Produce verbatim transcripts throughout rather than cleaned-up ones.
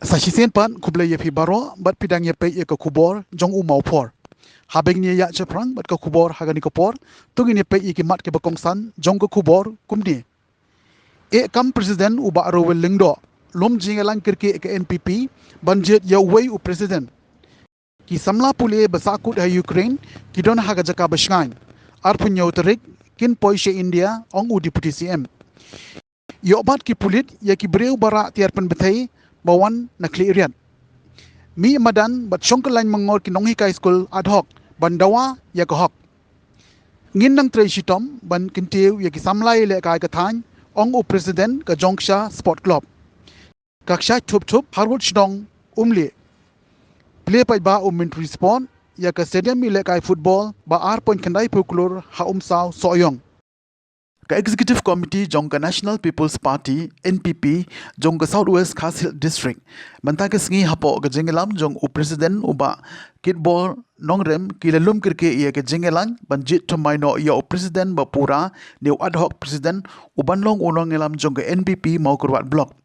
Sa shisien pat khublei ïa phi baroh bad phi dang ïa peit ïa ka khubor jong u Mawphor. Haba ngin ïa ïaid shaphrang bad ka khubor ha kane ka por, to ngin ïa peit ïa ki mat kiba kongsan jong ka khubor kumne. Eh kam President u Bah Rowell Lyngdoh, lum jingïalang kyrkieh ka N P P ban jied ïa uwei u President. Ki samla pule ba sahkut ha Ukraine ki don ha ka jaka ba shngaiñ. Arphew hynñiew tarik kin poi sha India, ong u Deputy C M. Ïoh bat ki pulit ïa ki briew ba rah tiar pynbthei ba wan na Khliehriat. Mih madan bad shong kyllaiñ myngor ki nonghikai skul ad hoc ban dawa ïa ka hok. Ngin nang trei shitom ban kyntiew ïa ki samla ïalehkai ka thaiñ, ong u President ka Jongksha Sport Club. Ka kshaid thup thup harud shnong Umlieh. Plie paidbah u Myntri Sport ïa ka stadium ïalehkai football ba ar point khyndai phew klur ha Umsaw Sohiong. Ka Executive Committee jong ka National People's Party, N P P, jong ka South West Khasi Hills District, mynta ka sngi hapoh ka jingïalam jong u President u Bah Kitbor Nongrem, ki la lum kyrkieh ïa ka jingïalang ban jied thymmai noh ïa u President ba pura ne u ad hoc President u ban long u nongïalam jong ka N P P Mawkyrwat Block.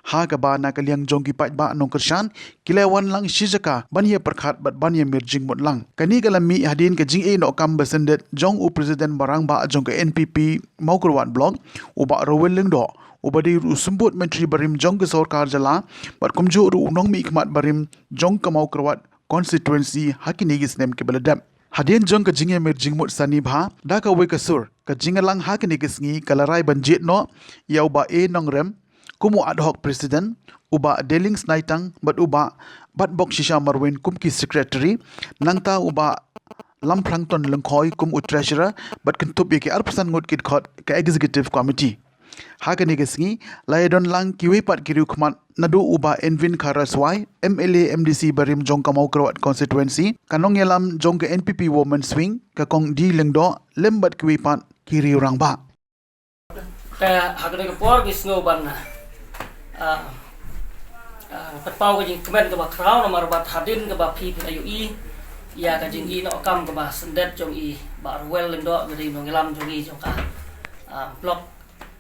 Ha kaba na ka liang jong ki paidbah nongkyrshan ki la wan lang shi jaka ban ïa pyrkhat bad ban ïa mir jingmut lang. Kane ka la mih hadien ka jingïehnoh kam ba syndet jong u President ba rangbah jong ka N P P Mawkyrwat Block, u Bah Rowell Lyngdoh, uba dei ruh u symbud Myntri barim jong ka sorkar jylla bad kumjuh ruh u nongmihkhmat barim jong ka Mawkyrwat constituency ha kine ki snem kiba la dep. Hadien jong ka jingïamir jingmut sani bha da kawei ka sur, ka jingïalang ha kane ka sngi ka la rai ban jied noh ïa u Bah A Nongrem kum u ad hoc President, u Bah Delings Naitang bad u Bah Batbok Shisha Marwin kum ki Secretary, nangta u Bah Lamprangton Lyngkhoi kum u Treasurer bad kynthup ïa ki arphew san ngut ki dkhot ka Executive Committee. Ha kane ka sngi la ïadon lang kiwei pat ki riewkhmat naduh u Bah Envin Kharaswai, M L A M D C barim jong ka Mawkyrwat constituency, ka nongïalam jong ka N P P Women's Wing, ka Kong D Lyngdoh, lem bad kiwei pat ki riew rangbah. Te ha kane ka por ngi sngew ban, ah, ah, pynpaw ka jingkmen kaba khraw namar ba hadien kaba phi phi la ïohi ïa ka jingïehnoh kam kaba syndet jong i Bah Rowell Lyngdoh, ba dei nongïalam jong i jong ka, ah, block,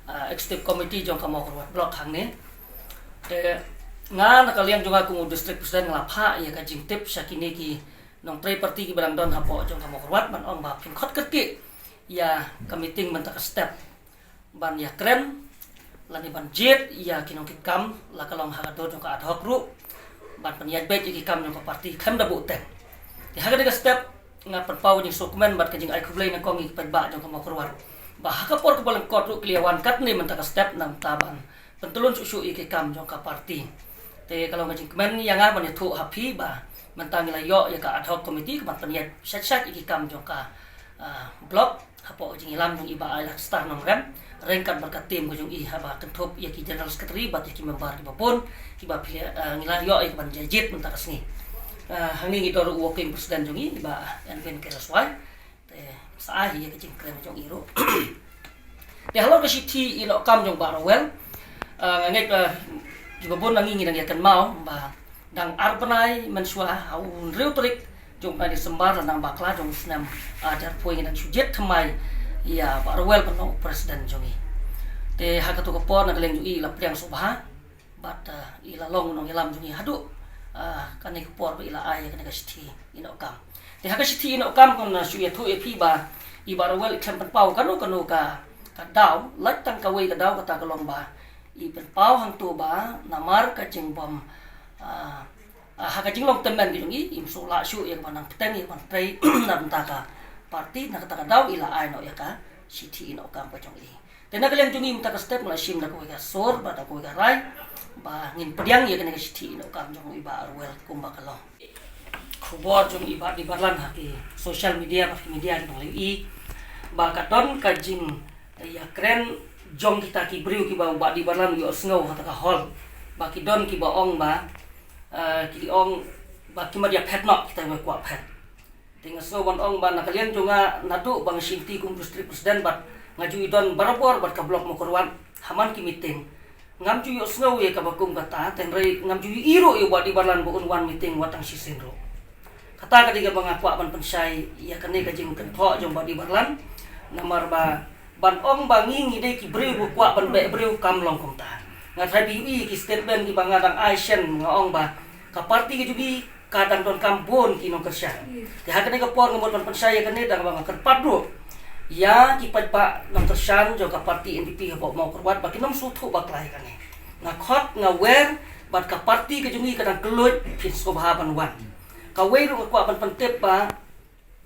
ah, executive committee jong ka Mawkyrwat Block hangne. Te nga na ka liang jong nga kum u district president nga la phah ïa ka jingtip sha kine ki nongtrei party kiba dang don hapoh jong ka Mawkyrwat ban ong ba phin khot kyrkieh ïa ka meeting mynta ka step ban ïakren lane ban jied ïa ki nongkitkam, la ka long ha ka dur jong ka ad hoc ruh, ban pynïaid beit ïa ki kam jong ka party khlem da buh teng. Te ha kane ka step nga pynpaw ka jingsngewkmen bad ka jingai khublei na kong ïa ki paidbah jong ka Mawkyrwat ba ha ka por kaba lyngkot ruh ki la wan katne mynta ka step namar ban pyntlun shuh shuh ïa ki kam jong ka party. Te ka long ka jingkmen ïa nga ban ïathuh ha phi ba mynta ngi la ïoh ïa ka ad hoc committee ka ban pynïaid shait shait ïa ki kam jong ka, ah, block hapoh ka jingïalam jong i Bah Ailad Star Nongrem, ryngkat bad ka team ka jong i haba kynthup ïa ki general secretary bad ïa ki member kiba bun kiba phi, ah, ngi la ïoh ïa ka ban jied mynta ka sngi. Ah, hangne ngi don ruh u working president jong i, i Bah Envin Kharaswai. Te sa ai ïa ka jingkren jong i ruh. Te halor ka shithi ïehnoh kam jong Bah Rowell, ah, nga ngeit, ah, kiba bun na ngi ngi dang ïa kynmaw ba dang ar bnai mynshuwa ha u hynriew tarik jong u bnai December, la dang bakla jong u snem, ah, hajar phew ngi dang shu jied thymmai ïa Bah Rowell ban long u president jong i. Te ha kato ka por na ka liang jong i la pdiang sngewbha bad, ah, i la long u nongïalam jong i haduh, ah, kane ka por ba i la ai ïa kane ka shithi ïehnoh kam. Te ha ka shithi ïehnoh kam kan, ah, shu ïathuh ïa phi ba i Bah Rowell i khlem pynpaw kano kano ka, ka daw, lait tang kawei ka daw, kata ka long ba i pynpaw hangto ba namar ka jingbym, ah, ah, ha ka jinglong tymmen ka jong i, im shu lah shuh ïa ka ban nang bteng ïa ka ban trei na bynta ka party, na kata ka daw i la ai noh ïa ka shithi ïehnoh kam ka jong i. Te na ka liang jong ngi mynta ka step nga la shim da kawei ka sur bad da kawei ka rai ba ngin pdiang ïa kane ka shithi ïehnoh kam jong i Bah Rowell kumba ka long. Khubor jong i Bah Debarlan ha ki social media bad ki media ki nongleh i ba ka don ka jingïakren jong kita ki briew kiba u Bah Debarlan u ïohsngew ha kata ka hall ba ki don kiba ong ba, eh, ki ong ba ki mat ïa phet noh kita kiba kwah phet. Te nga sngew ban ong ba na ka liang jong nga naduh ba nga shim ti kum district president bad nga ju ïadon barabor bad ka block Mawkyrwat ha man ki meeting. Ngam ju ïohsngew ïa kaba kum kata, te hynrei ngam ju ïohi ruh ïa u Bah Debarlan ba un wan meeting wat tang shisien ruh. Kata ka dei kaba nga kwah ban pynshai ïa kane ka jingkynthoh jong u Bah Debarlan. Namar ba ban ong ba ngi ngi dei ki briew ba kwah ban beh briew kam long kumta. Nga tharai phi ïohi ki statement kiba nga dang ai shen, nga ong ba ka party ka jong ngi ka dang donkam bun ki nongkyrshan. Te ha kane ka por nga mut ban pynshai ïa kane da kaba nga kyrpad ruh ïa ki paidbah nongkyrshan jong ka party N P P hapoh Mawkyrwat ba kin ym sngewthuh bakla ïa kane. Nga khot, nga wer, bad ka party ka jong ngi ka dang kylluid, phin sngewbha ban wan. Kawei ruh nga kwah ban pyntip ba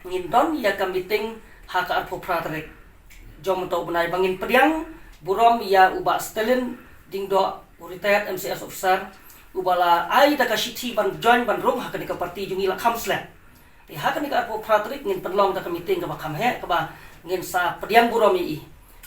ngin don ïa ka meeting ha ka arphew phra tarik jong mynta u bnai ba ngin pdiang burom ïa u Bah Stalin Diengdoh, u retired M C S officer, uba la ai da ka shithi ban join ban rung ha kane ka party jong ngi la kham slem. Te ha kane ka arphew phra tarik ngin pynlong da ka meeting kaba kham heh, kaba ngin sa pdiang burom ïa i.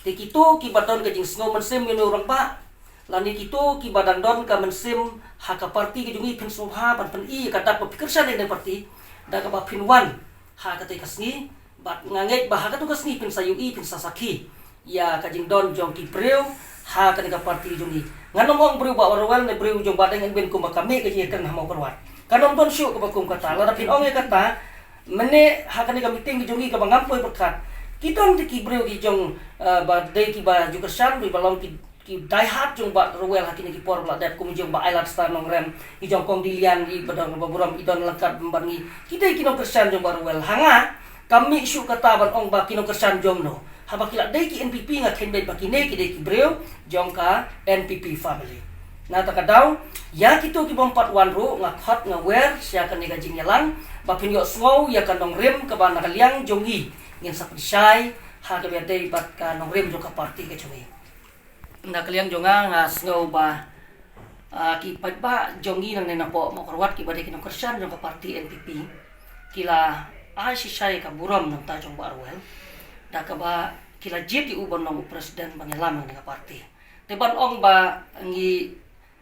Te kito kiba don ka jingsngew mynsiem ïa une u rangbah, lane kito kiba dang don ka mynsiem ha ka party ka jong ngi, phin sngewbha ban pyni ïa ka dak ba phi kyrshan ïa kane ka party da kaba phin wan ha katei ka sngi. Bad nga ngeit ba ha katei ka sngi phin sa ïohi, phin sa sakhi ïa ka jingdon jong ki briew ha kane ka party jong ngi. Ngan ym ong briew Bah Rwel ne briew jong Bah Deng Enbin kumba ka mih ka jingïakren ha Mawkyrwat. Kan ym don shuh kaba kum kata. Lada phin ong ïa kata, mynne ha kane ka meeting ka jong ngi kaba ngam poi pyrkhat, ki don te ki briew ki jong, eh, ba dei kiba ju kyrshan, kiba long ki, ki die hard jong Bah Rwel ha kine ki por ba la dep, kum jong Bah Ailad Star Nongrem, ki jong Kong Dilian, kiba don ba burom, ki don lyngkot bad ngi. Ki dei ki nongkyrshan jong Bah Rwel. Ha nga, kam mih shuh kata ban ong ba ki nongkyrshan jong no. Haba ki la dei ki N P P, nga kheiñ beit ba kine ki dei ki briew jong ka N P P family. Na kata ka daw, ïa kito ki bym pat wan ruh, nga khot, nga wer sha kane ka jingïalang ba phin ïohsngew ïa ka nongrim kaba na ka liang jong ngi ngin sa pynshai ha kaba ïadei bad ka nongrim jong ka party ka jong ngi. Na ka liang jong nga, nga sngew ba, ah, ki paidbah jong ngi nangne napoh Mawkyrwat kiba dei ki nongkyrshan jong ka party N P P, ki la ai shisha ïa ka burom na ka bynta jong Bah Rwel da kaba ki la jied ïa u ban long u president ban ïalam ïa kane ka party. Te ban ong ba ngi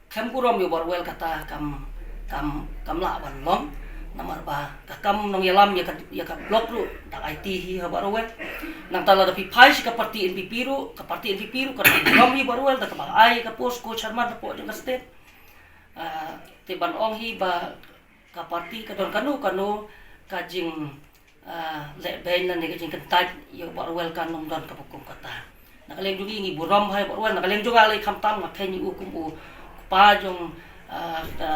khlem burom ïa u Bah Rwel, kata kam, kam, kam lah ban long. Namar ba ka kam nongïalam ïa ka, ïa ka block ruh da ka aiti hi ha Bah Rwel. Nangta lada phi phai sha ka party N P P ruh, ka party N P P ruh ka dang burom hi Bah Rwel da kaba ai ka post co-chairman hapoh jong ka state. Ah, te ban ong hi ba ka party ka don kano kano ka jing, ah, lehbeiñ lane ka jingkyntait ïa u Bah Rwel, kan ym don kaba kum kata. Na ka liang jong ngi, ngi burom bha ïa u Bah Rwel, na ka liang jong nga lei khamtam, nga kheiñ ïa u kum u kpa jong, ah, ka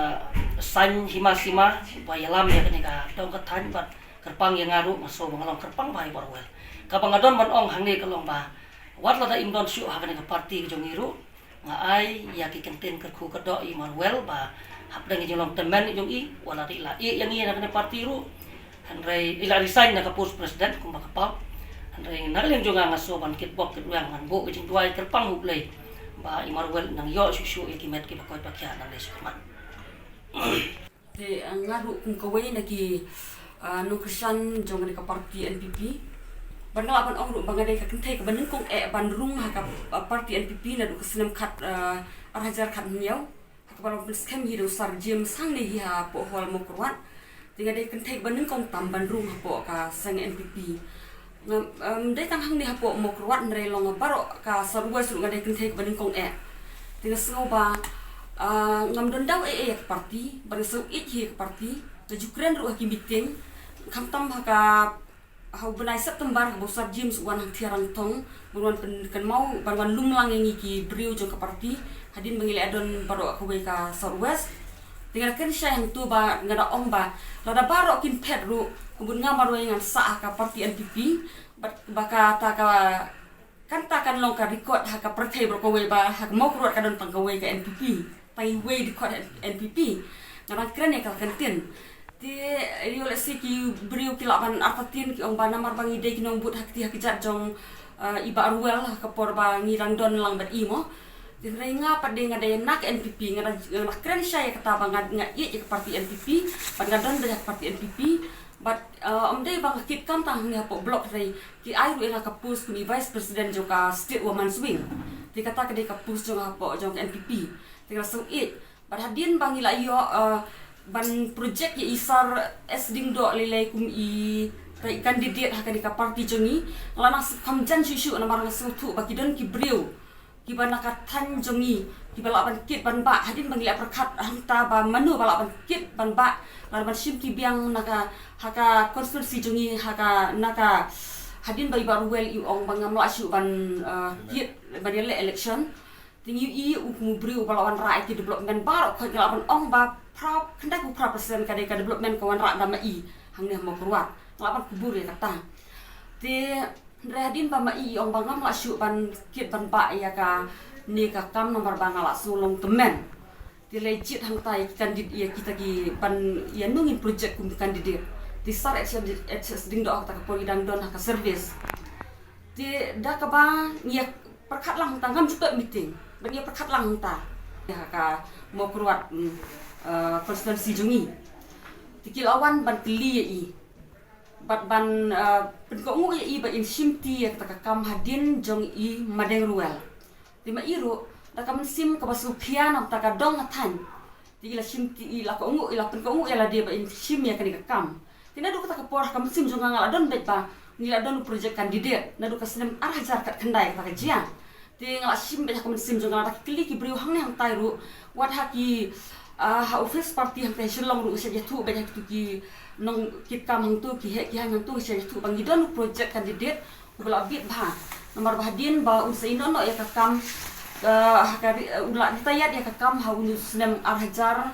saiñ hima sima ba ïalam ïa kane ka dong ka thaiñ bad kyrpang ïa nga ruh, nga sngew ba nga long kyrpang bha ïa u Bah Rwel. Kaba nga don ban ong hangne ka long ba wat lada im don shuh ha kane ka party ka jong ngi ruh, nga ai ïa ki kyntien kyrkhu kyrdoh ïa u Bah Rwel ba hapdeng ka jinglong tymmen jong i, wat la i la ïeh ïa ngi na kane party ruh, hynrei i la resign na ka post president kumba ka paw. Hynrei na ka liang jong nga, nga sngew ban kitbok kitrwiang, ngan buh ka jingduwai kyrpang ha U Blei ba u Bah Rwel un nang ïoh shuh shuh ïa ki met kiba koit ba khiah nangne shakhmat. Te, ah, nga ruh kum kawei na ki, ah, nongkyrshan jong kane ka party N P P, bad nga lah ban ong ruh ba nga dei ka kynthei kaba nyngkong eh ban rung ha ka, ah, party N P P naduh ka snem khat, ah, ar hajar khathynñiew, ha kaba la pynskhem hi da u Sir James hangne hi hapoh Hall Mawkyrwat. Te nga dei ka kynthei kaba nyngkong tam ban rung hapoh ka seng N P P. Ngam, em, dei tang hangne hapoh Mawkyrwat, hynrei long baroh ka South West ruh nga dei ka kynthei kaba nyngkong eh. Te nga sngew ba, ah, ngam don daw eh eh ïa ka party, bad nga sngew ïeit hi ïa ka party. Nga ju kren ruh ha ki meeting, khamtam ha ka, ha u bnai September, haba u Sir James u wan hangtei ha Rangthong ban wan pynkynmaw, ban wan lum lang ïa ngi ki briew jong ka party, hadien ba ngi la don baroh kawei ka South West. Te nga da kren shai hangto ba nga da ong ba lada baroh kin phet ruh, ka bun nga marwei ngan sah ha ka party N P P. Bad ba kata ka, kata kan long ka record ha ka pyrthei baroh kawei ba ha ka Mawkyrwat ka don tang kawei ka N P P, tang iwei dkhot N P P. Nga dang kren ïa ka kyntien. Te ïoh lehse ki briew ki lah ban artatien, ki ong ba namar ba ngi dei ki nongbud ha kti ha kjat jong, eh, i Bah Rwel ha ka por ba ngi dang don lang bad i mo. Te hynrei nga pat dei, nga dei na ka N P P, nga dang, nga dang kren shai ïa kata ba nga, nga ïeit ïa ka party N P P, bad nga don beit ha ka party N P P. Bad, eh, ym dei ba nga kit kam tang hangne hapoh block, hynrei ki ai ruh ïa nga ka post kum i Vice President jong ka State Women's Wing. Te kata ka dei ka post jong nga hapoh jong ka N P P. Te nga la sngew ïeit. Bad hadien ba ngi la ïoh, eh, ban project ïa i Sir S Diengdoh Lelei kum i, i candidate ha kane ka party jong ngi, nga la nang kham jan shuh shuh namar nga sngewthuh ba ki don ki briew kiba na ka thaiñ jong ngi kiba lah ban kit ban bah. Hadien ba ngi la pyrkhat hangta ba mano ba lah ban kit ban bah, lah ban shim ki biang na ka, ha ka constituency jong ngi, ha ka, na ka, hadien ba i Bah Rwel i ong ba ngam lah shuh ban, eh, kit ban ïaleh election. Te ngi ïohi u kum u briew uba la wanrah ïa ki development baroh, khoit nga lah ban ong ba phra, khyndai phew phra percent ka dei ka development ka wanrah da ma i hangne ha Mawkyrwat. Nga lah ban kubur ïa kata. Te hynrei hadien ba ma i i ong ba ngam lah shuh ban kit ban bah ïa kane ka kam namar ba nga la sngew long tymmen. Te leit jied hangta ïa ki candidate, ïa kita ki ban ïa nongin project kum candidate. Te Sir H S, H S Diengdoh ha kata ka por i dang don ha ka service. Te da kaba ngi ïa pyrkhat lang hangta, ngam ju pep meeting, ban ïa pyrkhat lang hangta ha ka Mawkyrwat, mm, eh, constituency jong ngi. Te ki la wan ban kylli ïa i bad ban, eh, pynkohnguh ïa i ba in shimti ïa kata ka kam hadien jong i Madeng Ruwel. Te ma i ruh da ka mynsiem kaba sngewkhia namar ka dong ka thaiñ. Te i la shimti, i la kohnguh, i la pynkohnguh ïa lade ba in shim ïa kane ka kam. Te naduh kata ka por ha ka mynsiem jong nga nga la don beit ba ngi la don u project candidate naduh ka snem ar hajar khatkhyndai kata ka jia. Te nga la shim beit ha ka mynsiem jong nga, lada ki kylli ki briew hangne hangtai ruh, wat ha ki, ah, ha office party hangtai ha Shillong ruh nga shait ïathuh beit ha kitu ki nongkitkam hangtu, ki heh ki haiñ hangtu nga shait ïathuh ba ngi don u project candidate uba la bit bha. Namar ba hadien ba un sa ïehnoh noh ïa ka kam, eh, ha ka ri-, eh, un la retire ïa ka kam ha u snem ar hajar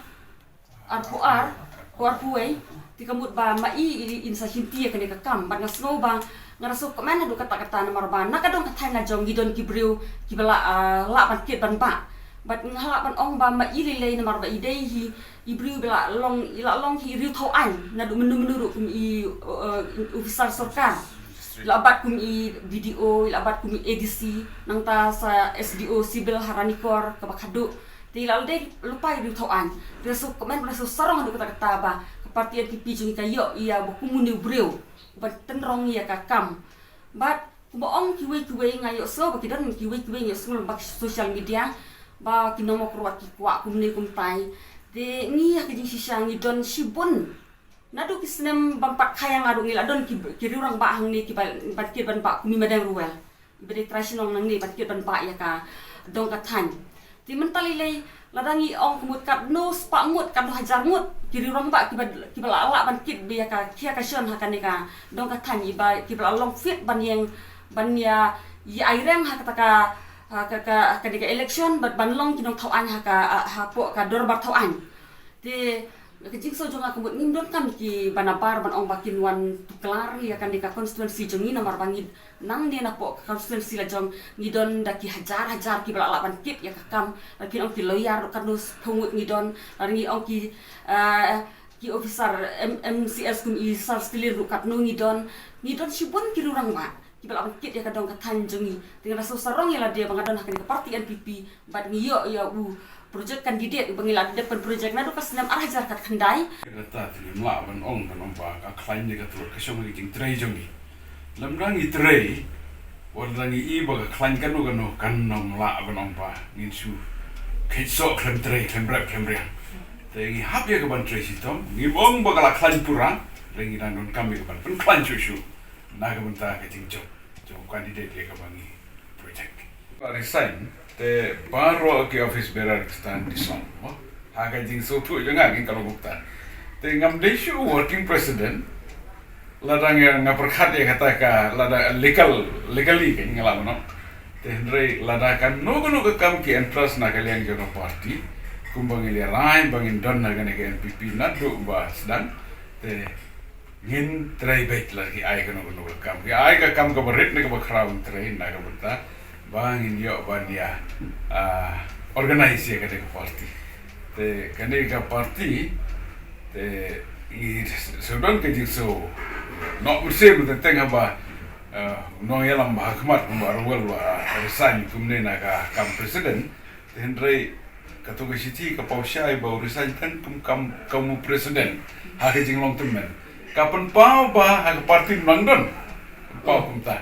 arphew ar, arphew wei, te ka mut ba ma i, i, in sa shimti ïa kane ka kam. Bad nga sngew ba nga da sngewkmen haduh katta katta namar ba na ka dong ka thaiñ la jong ngi don ki briew kiba la, ah, lah ban kit ban bah. Bad nga lah ban ong ba ma i lei lei namar ba i dei hi i briew ba la long, i la long hi i riew thaw aiñ naduh mynno mynno ruh kum i, eh, officer sorkar. I la bat kum i B D O, i la bat kum i A D C, nangta sa S D O civil ha Ranikor kaba khadduh. Te i la dei lypa i riew thaw aiñ. Te nga sngewkmen, nga sngewsarong haduh katta katta ba ka party N P P jong ngi ka ïoh ïa uba kum une u briew uban tynrong ïa ka kam. Bad kumba ong kiwei kiwei, nga ïohsngew ba ki don kiwei kiwei, nga ïohsngew lyngba ki social media ba ki nong Mawkyrwat ki kwah kumne kumtai. Te ngi ha ka jingshisha ngi don shibun. Naduh ki snem bym pat khaïa nga ruh ngi la don ki, ki riew rangbah hangne kiba, ban kit ban bah kum i Madeng Ruwel, iba dei trai shnong nangne, ban kit ban bah ïa ka dong ka thaiñ. Te mynta lei lei lada ngi ong ka mut katno spah ngut, katno hajar ngut ki riew rangbah kiba, kiba la lah ban kit beit ïa ka khia ka shon ha kane ka dong ka thaiñ, iba, kiba la long fit ban ïeng, ban ïa, ïa aireng ha kata ka, ha ka, ka, ha kane ka election, ban, ban long ki nongthaw aiñ ha ka, hapoh ka dorbar thaw aiñ. Te ka jingsngew jong nga ka mut ngim donkam kiba nabar ban ong ba kin wan tuklar ïa kane ka constituency jong ngi namar ba ngi nangne napoh ka constituency la jong ngi don da ki hajar hajar kiba la lah ban kit ïa ka kam. Lada phin ong ki lawyer ruh katno spah ngut ngi don, lada ngi ong ki, eh, ki officer M-, M C S kum i Sir Stilin ruh katno ngi don. Ngi don shibun ki riew rangbah kiba lah ban kit ïa ka dong ka thaiñ jong ngi. Te nga da sngewsarong ïa lade ba nga don ha kane ka party N P P bad ngi ïoh ïa u project candidate uba ngi la dep pynproject naduh ka snem ar hajar khatkhyndai. Kata te ngim lah ban ong, ban ong ba ka khlaiñ ne ka tlot, ka shong ha ki jingtrei jong ngi. Lymda ngi trei, wat lada ngi i ba ka khlaiñ kano kano, kan nym lah ban ong ba ngin shu kheit soh khlem trei, khlem rep khlem riang. Te ngi hap ïa ka ban trei shitom, ngim ong ba ka la khlaiñ pura, hynrei ngi dang donkam ïa ka ban pynkhlaiñ shuh shuh na ka bynta ka jingjop jong u candidate ïa kaba ngi project. Ba resign te baroh ki office bearer ki sdang dissolve, mo? Ha ka jingsngewthuh jong nga, ngin ka long kumta. Te ngam dei shuh working president, lada nga, nga pyrkhat ïa kata ka, lada legal, legally ka, nga lah ban ong. Te hynrei lada kano kano ka kam ki entrust na ka liang jong ka party, kumba ngi la rai ba ngin don ha kane ka N P P naduh ba sdang, te ngin trei beit lada ki ai kano kano ka kam. Ki ai ka kam kaba rit ne kaba khraw, ngin trei na ka bynta ba ngin ïoh ban ïa, ah, organize ïa kane ka party. Te kane ka party te ngi shu don ka jingsngew noh mynsiem teng teng haba, ah, nongïalam ba ha khmat kumba Ruwel ba resign kumne na ka kam president. Te hynrei kato ka shithi ka paw shai ba u resign tang kum kam, kam u president ha ka jinglong tymmen. Ka pynpaw ba ha ka party nang don. Pynpaw kumta.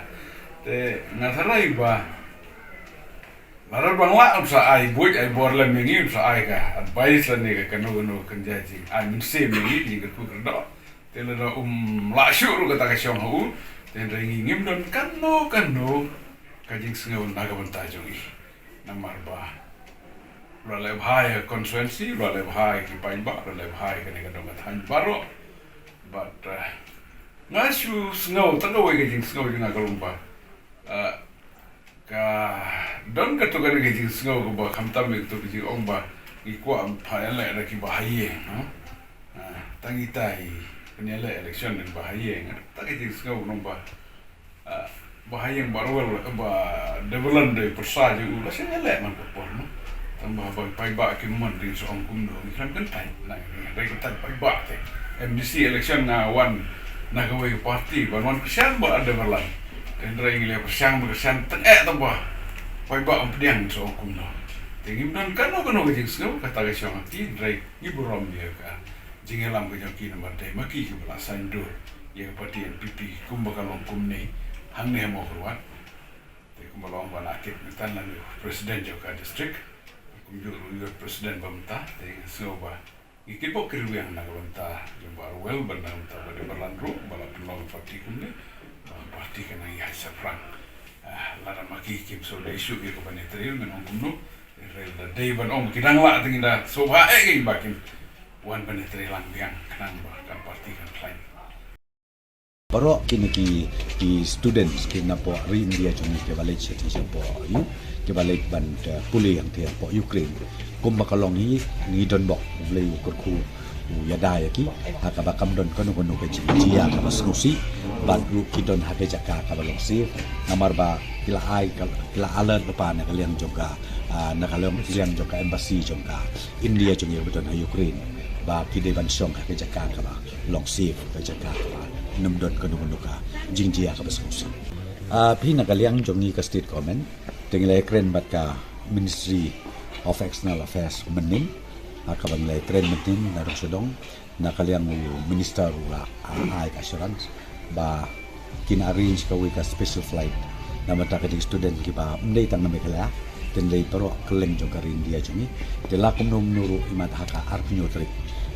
Te nga tharai ba lada ba nga lah, um sa ai buit ai bor lem ïa ngi, um sa ai ka advice lane ka kano kano ka jingïaid ai mynsiem ïa ngi, ïa ngi ka kyrdoh. Te lada um lah shuh ruh kata ka shong ha u, te hynrei ngi ngim don kano kano ka jingsngew na ka bynta jong ngi. Namar ba la leh bha ïa ka constituency, la leh bha ïa ki paidbah, la leh bha ïa kane ka dong ka thaiñ baroh. Bad, eh, nga shu sngew, tang kawei ka jingsngew jong nga ka long ba, eh, ka Don katto katne ka jingsngew kaba khamtam ïa katto ka jingong ba ngi kwah ban ïaleh da kiba ha ïing, no? Ah, tang ita i pynïaleh election da kiba ha ïing. Tang ka jingsngew nong ba, ah, ba ha ïing ba Ruwel, ba Debalan dei pyrsa jong u, la shu ïaleh man ka por, no? Tang ba, ba paidbah kim mon, dei sa ong kumno, ngi khlem kyntait. Nang dei kyntait paidbah te. M D C election nga wan na kawei ka party, ban wan kyrshan bad Debalan. Hynrei ngi la pyrshang ba kyrshan tang eh tang ba paidbah ym pdiang, sa ong kumno. Te ngim don kano kano ka jingsngew, kata ka shong ha ki, hynrei ngi burom ïa ka jingïalam ka jong ki namar dei ma ki kiba la saiñdur ïa ka party N P P kumba ka long kumne hangne ha Mawkyrwat. Te kumba long ba la kit mynta lane president jong ka district, kumjuh ruh ïa president ba mynta, te sngew ba ngi kit bok ki rwiang na ka bynta jong ba Ruwel bad na ka bynta ba Debalan ruh, ba la pynlong party kumne, ba party ka nang ïaid shaphrang. Ah, lada ma ki kim sngewdei shuh ïa ka ban ïatrei, men ong kumno. Hynrei lada dei ban ong, ki dang lah, te ngi da sngewbha eh, ki ba kim wan ban ïatrei lang biang khnang ba ka party kan khlaiñ. Baroh kine ki, ki students ki napoh ri India jong ngi kiba leit sha, sha poh, ïa, kiba leit ban, eh, pule hangtei hapoh Ukraine. Kumba ka long hi, ngi don bok U Blei u kyrkhu u ïada ïa ki, ha kaba kam don kano kano ka jingjia kaba sngewsih, bad ruh ki don ha ka jaka kaba long safe, namar ba ki la ai ka, ki la alert lypa na ka liang jong ka, ah, na ka liang, liang jong ka embassy jong ka India jong ngi ba don ha Ukraine, ba ki dei ban shong ha ka jaka kaba long safe, ka jaka kaba ym don kano kano ka jingjia kaba sngewsih. Ah, phi, na ka liang jong ngi ka state government, te ngi la ïakren bad ka Ministry of External Affairs mynnin, ha kaba ngi la ïakren mynnin naduh sha dong, na ka liang u minister u la, ah, ai ka assurance ba kin arrange kawei ka special flight na ka bynta ki student kiba ym dei tang na Meghalaya, hynrei baroh kylleng jong ka ri India jong ngi. Te la kumno kumno ruh imat ha ka arphew hynñiew tarik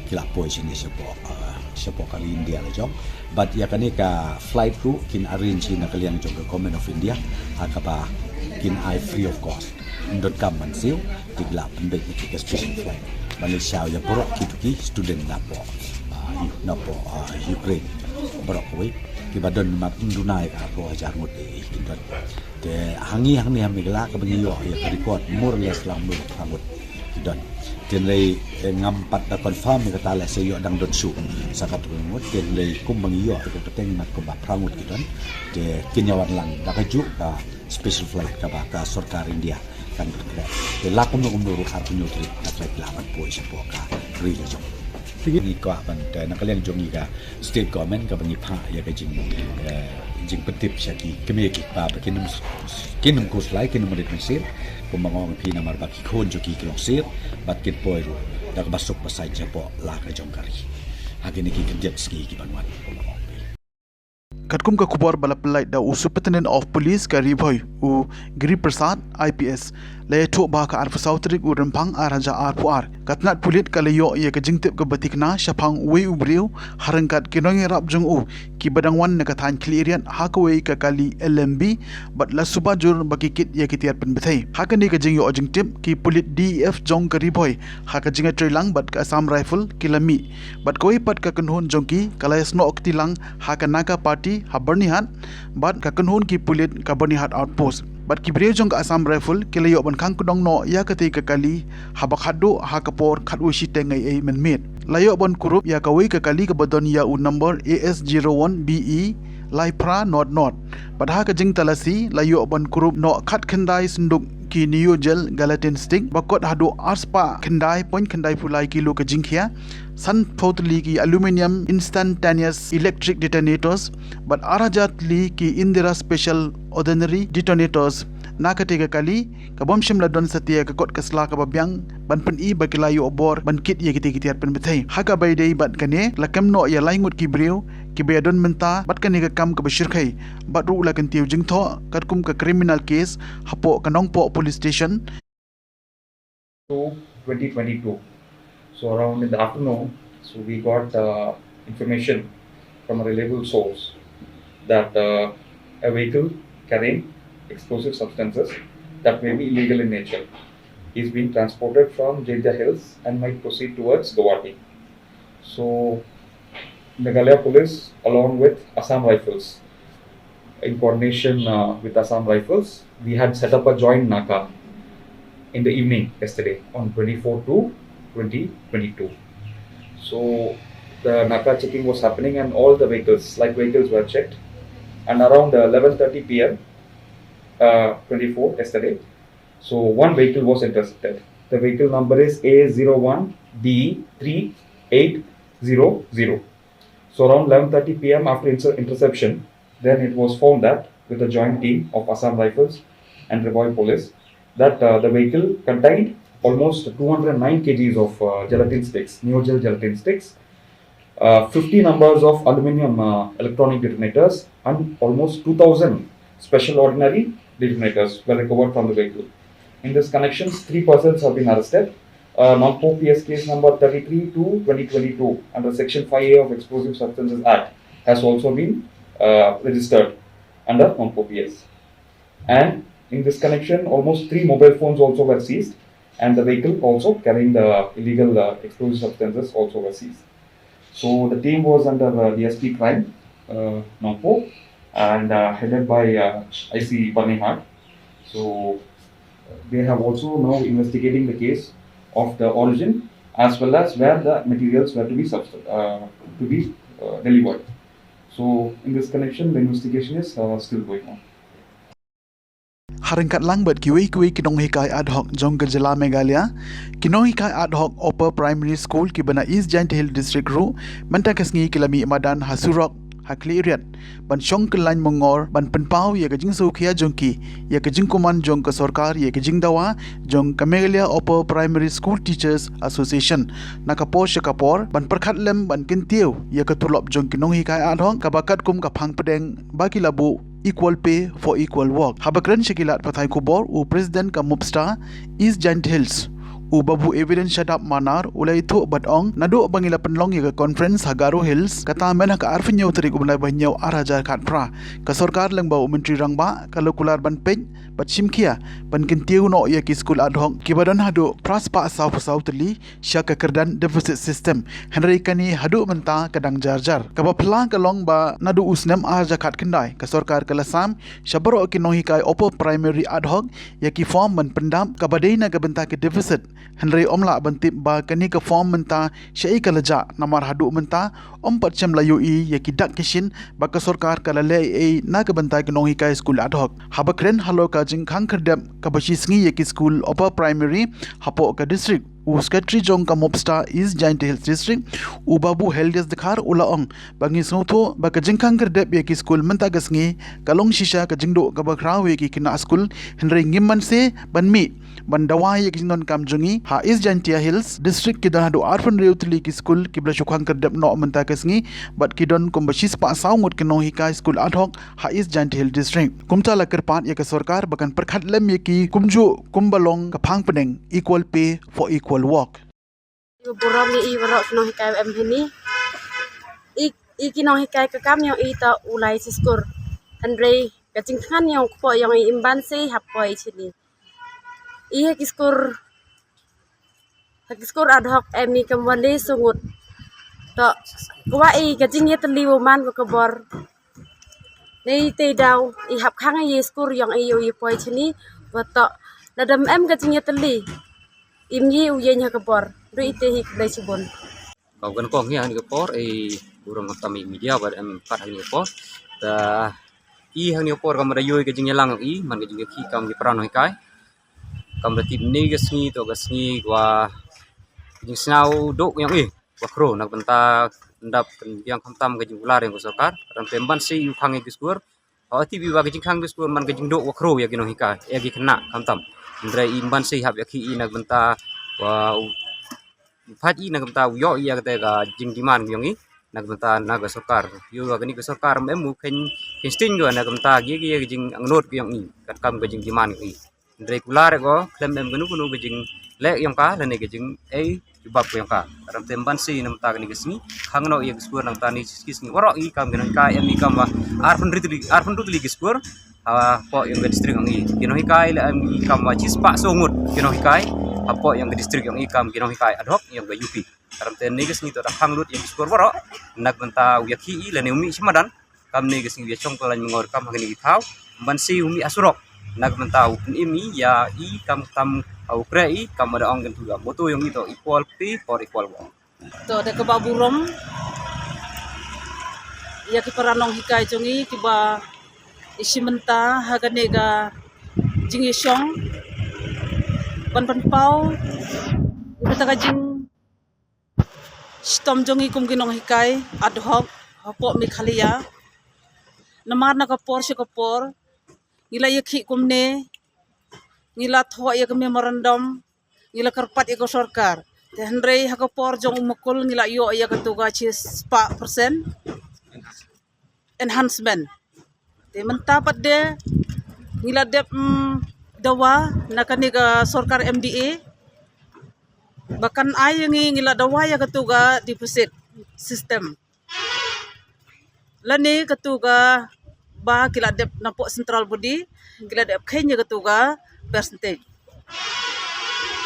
ki la poi shane shapoh, ah, shapoh ka ri India la jong. Bad ïa kane ka flight ruh kin arrange hi na ka liang jong ka Government of India, ha kaba kin ai free of cost. Ym donkam ban siew, te ki la pynbeit ïa ki ka special flight ban leit shaw ïa baroh kito ki student napoh, ah, napoh, ah, Ukraine. Baroh kawei kiba don mat ym duna ïa ka arphew hajar ngut, eh, ki don. Te hangne, hangne ha Meghalaya kaba ngi ïoh ïa ka record, more or less lang mut phra ngut ki don. Hynrei, eh, ngam pat da confirm ïa kata, lehse ïoh dang don shuh sa katto ngut. Hynrei kumba ngi ïoh ïa ka kyrteng mat kumba phra ngut ki don. Te kin ïa wan lang da kajuh ka special flight kaba ka sorkar India kan pynkreh. Te la kumno kumno ruh arphew hynñiew tarik ka flight la ban poi shapoh ka ri la jong. Ngi kwah ban, te na ka liang jong ngi ka state government kaba ngi phah ïa ka jing, eh, jingpyntip sha ki kmie ki kpa ba kin ym, kin ym khuslai, kin ym rit mynsiem, kumba nga ong ïa phi, namar ba ki khun jong ki ki long safe bad kin poi ruh da kaba suk ba saiñ shapoh la ka jong ka ri ha kine ki khyndiat sngi ki ban wan. Katkum ka khubor ba la pynlait da u Superintendent of Police ka Ri Bhoi, u Giri Prasad, I P S, la ïathuh ba ha ka arphew saw tarik u Rymphang ar hajar arphew ar, ka tnat pulit ka la ïoh ïa ka jingtip kaba thikna shaphang uwei u briew ha ryngkat ki nongïarap jong u, kiba dang wan na ka thaiñ Khliehriat ha kawei ka kali L M B, bad la suba jur ba ki kit ïa ki tiar pynbthei. Ha kane ka jingïoh jingtip, ki pulit D E F jong ka Ri Bhoi ha ka jingïatreilang bad ka Assam Rifle ki la mih, bad kawei pat ka kynhun jong ki ka la ïasnoh kti lang ha ka Naga Party ha Byrnihat, bad ka kynhun ki pulit ka Byrnihat Outpost. Bad ki briew jong ka Assam Rifle ki la ïoh ban khang kdong noh ïa katei ka kali haba khatduh ha ka por khatwei shiteng eiei mynmiet. La ïoh ban kurup ïa kawei ka kali kaba don ïa u number A S zero one B E lai phra nod nod. Bad ha ka jingtalasi la ïoh ban kurup noh khatkhyndai synduk ki Neo Gel gelatin stick, ba kot haduh arspah khyndai point khyndai phew lai kilo ka jingkhia, sanphew tylli ki aluminium instantaneous electric detonators, bad ar hajar tylli ki Indira Special Ordinary Detonators. Na katei ka kali, ka bym shym la don satia ka kot ka sla kaba biang ban pyni ba ki la ïoh bor ban kit ïa kitei ki tiar pynbthei. Ha kaba ïadei bad kane, la kem noh ïa lai ngut ki briew kiba ïadon bynta bad kane ka kam kaba shyrkhei, bad ruh la kyntiew jingthoh katkum ka criminal case hapoh ka Nongpoh Police Station. To twenty twenty-two. So around in the afternoon, so we got uh, information from a reliable source that uh, a vehicle carrying explosive substances that may be illegal in nature is being transported from Jaintia Hills and might proceed towards Guwahati. So Meghalaya Police, along with Assam Rifles, in coordination uh, with Assam Rifles, we had set up a joint naka in the evening yesterday on twenty-four two twenty twenty-two. So the naka checking was happening and all the vehicles, light vehicles were checked. And around uh, eleven thirty p m, uh, twenty-four yesterday, so one vehicle was intercepted. The vehicle number is A zero one B three eight zero zero. So around eleven thirty p m after inter- interception, then it was found that with a joint team of Assam Rifles and Ri Bhoi Police, that uh, the vehicle contained almost two hundred nine kgs of uh, gelatin sticks, Neogel gelatin sticks, uh, fifty numbers of aluminium uh, electronic detonators, and almost two thousand special ordinary detonators were recovered from the vehicle. In this connection, three persons have been arrested. Uh, Nongpoh P S case number thirty-three two twenty twenty-two under Section five A of Explosive Substances Act has also been uh, registered under Nongpoh P S. And in this connection, almost three mobile phones also were seized, and the vehicle also carrying the illegal uh, explosive substances also were seized. So the team was under uh, D S P Crime, uh, Nongpoh, and uh, headed by uh, I C Banihar. So uh, they have also now investigating the case of the origin as well as where the materials were to be subst- uh, to be uh, delivered. So in this connection, the investigation is uh, still going on. Haryngkat lang bad kiwei kiwei ki nonghikai ad hoc jong ka jylla Meghalaya, ki nonghikai ad hoc Upper Primary School kiba na East Jaintia Hill District ruh mynta ka sngi ki la mih madan ha surok ha Khliehriat ban shong kyllain mongor ban pynpaw ïa ka jingsngewkhia jong ki ïa ka jingkuman jong ka sorkar ïa ka jingdawa jong ka Meghalaya Upper Primary School Teachers Association na ka por sha ka por ban pyrkhat lem ban kyntiew ïa ka tulop jong ki nonghikai ad hoc kaba katkum ka phang pdeng ba ki la buh equal pay for equal work. Haba kren sha ki lad pathai khubor u President ka MUPSTA East Jaintia Hills, u Babu Evidence Shadap Manar u la ïathuh bad ong naduh ba ngi la pynlong ïa ka conference ha Garo Hills kata mynha ka arphew hynñiew tarik u bnai ba hynñiew ar hajar khatphra, ka sorkar lyngba u Myntri Rangbah ka la kular ban peit bad shimkhia ban kyntiew noh ïa ki skul ad hoc kiba don haduh phra spah saw phew saw tylli sha ka kyrdan deficit system. Hynrei kane haduh mynta ka dang jar jar. Kaba phylla ka long ba naduh u snem ar hajar khatkhyndai ka sorkar ka la sam sha baroh ki nonghikai upper primary ad hoc ïa ki form ban pyndap kaba dei na ka bynta ka deficit. Hynrei ym lah ban tip ba kane ka form mynta shaei ka la jah namar haduh mynta ym pat shym la ïohi ïa ki dak ki shin ba ka sorkar ka la leh ei ei na ka bynta ki nonghikai skul ad hoc. Haba kren halor ka jingkhang khyrdep kaba shi sngi ïa ki skul upper primary hapoh ka district, u Secretary jong ka MUPSTA East Jaintia Hills District, u Babu Heldias Dkhar u la ong ba ngi sngewthuh ba ka jingkhang khyrdep ïa ki skul mynta ka sngi ka long shisha ka jingduh kaba khraw ïa ki khynnah skul, hynrei ngim banse ban mih ban dawa ïa ka jingdonkam jong ngi. Ha East Jaintia Hills District ki don haduh arphew hynriew tylli ki skul kiba la shu khang khyrdep noh mynta ka sngi bad ki don kumba shi spah saw ngut ki nonghikai skul ad hoc ha East Jaintia Hills District. Kumta la kyrpad ïa ka sorkar ba kan pyrkhat lem ïa ki kumjuh kumba long ka phang pdeng equal pay for equal work. Burom ïa i baroh ki nonghikai em hini. I, i ki nonghikai ka kam ïong i ta u lai shiskur. Hynrei ka jingthngan ïong kpoh ïong i im banse hap poi shini. I ha ki skur ha ki skur ad hoc em i kam wan le sungut. To kwah i ka jingïatylli u man ka bor. Nei te daw i hap khang i skur ïong i ïa poi shini. Wa to lada em ka jingïatylli im i u ïeng ha ka bor. Dei i te hi ka dei shibun. Kau kan kong hi ha ni ka por i burom khamtam i media bad em pat ha ni ka por. Ta i ha ni ka por kam da ïoh ka jingïalang i man ka jingïakhih kam ki para nonghikai. Kam da tip ni ka sngi to ka sngi wa jingsngew duk ïong i wa khro na ka bynta ndap kan biang khamtam ka jingkular ïong ka sorkar. Ram pem banse u khang ïa ki skur. Hawa tip i wa ka jingkhang ki skur man ka jingduk wa khro ïa ki nonghikai ïa ki khynnah khamtam. Hynrei i banse hap ïakhih i na ka bynta wa u phat i na ka bynta u ïoh ïa kata ka jingdemand ïong i na ka bynta na ka sorkar. Ïoh wa kani ka sorkar em u khein khein sting wa na ka bynta ïa ki ïa ka jingangnud ïong i katkam ka jingdemand ïong i. Hynrei kular ko khlem em kano kano ka jingleh ïong ka lane ka jingei jubab ïong ka. Ram tem banse na ka bynta kani ka sngi khang noh ïa ki skur na ka bynta ni ki sngi waroh i kam ki nonghikai em i kam wa arphew hynriew tylli arphew hynriew tylli ki skur. Hapoh ïong ka district ïong i ki nonghikai la em i kam wa shi spah saw ngut ki nonghikai. Hapoh ïong ka district ïong i kam ki nonghikai ad hoc ïong ka U P. Ram tem ni ka sngi to da khang lut ïa ki skur waroh na ka bynta u ïakhih i lane u mih shi madan. kam ne ka sngi ba ïa shong ka lain mangor kam ha kane ka thaw, ban siew mih ha surok. Na ka bynta u pynim i ïa i kam tam ha u kre i kam da ong kan tu ga moto yong i to equal pay for equal work. To da kaba burom ïa ki para nonghikai jong i kiba i shim bynta ha kane ka jingïashong ban pynpaw ïa kata ka jingshitom jong i kum ki nonghikai ad hoc hapoh Meghalaya. Namar na ka por sha ka por ngi la ïakhih kumne, ngi la thoh ïa ka memorandum, ngi la kyrpad ïa ka sorkar. Te hynrei ha ka por jong u Mukul ngi la ïoh ïa katu ka shispah percent enhancement. Te mynta pat de ngi la dep, mm, dawa na kane ka sorkar M D A ba kan ai ïa ngi, ngi la dawa ïa katu ka deposit system. Lane katu ka ba ki la dep napoh central body ki la dep kheiñ ïa katu ka percentage.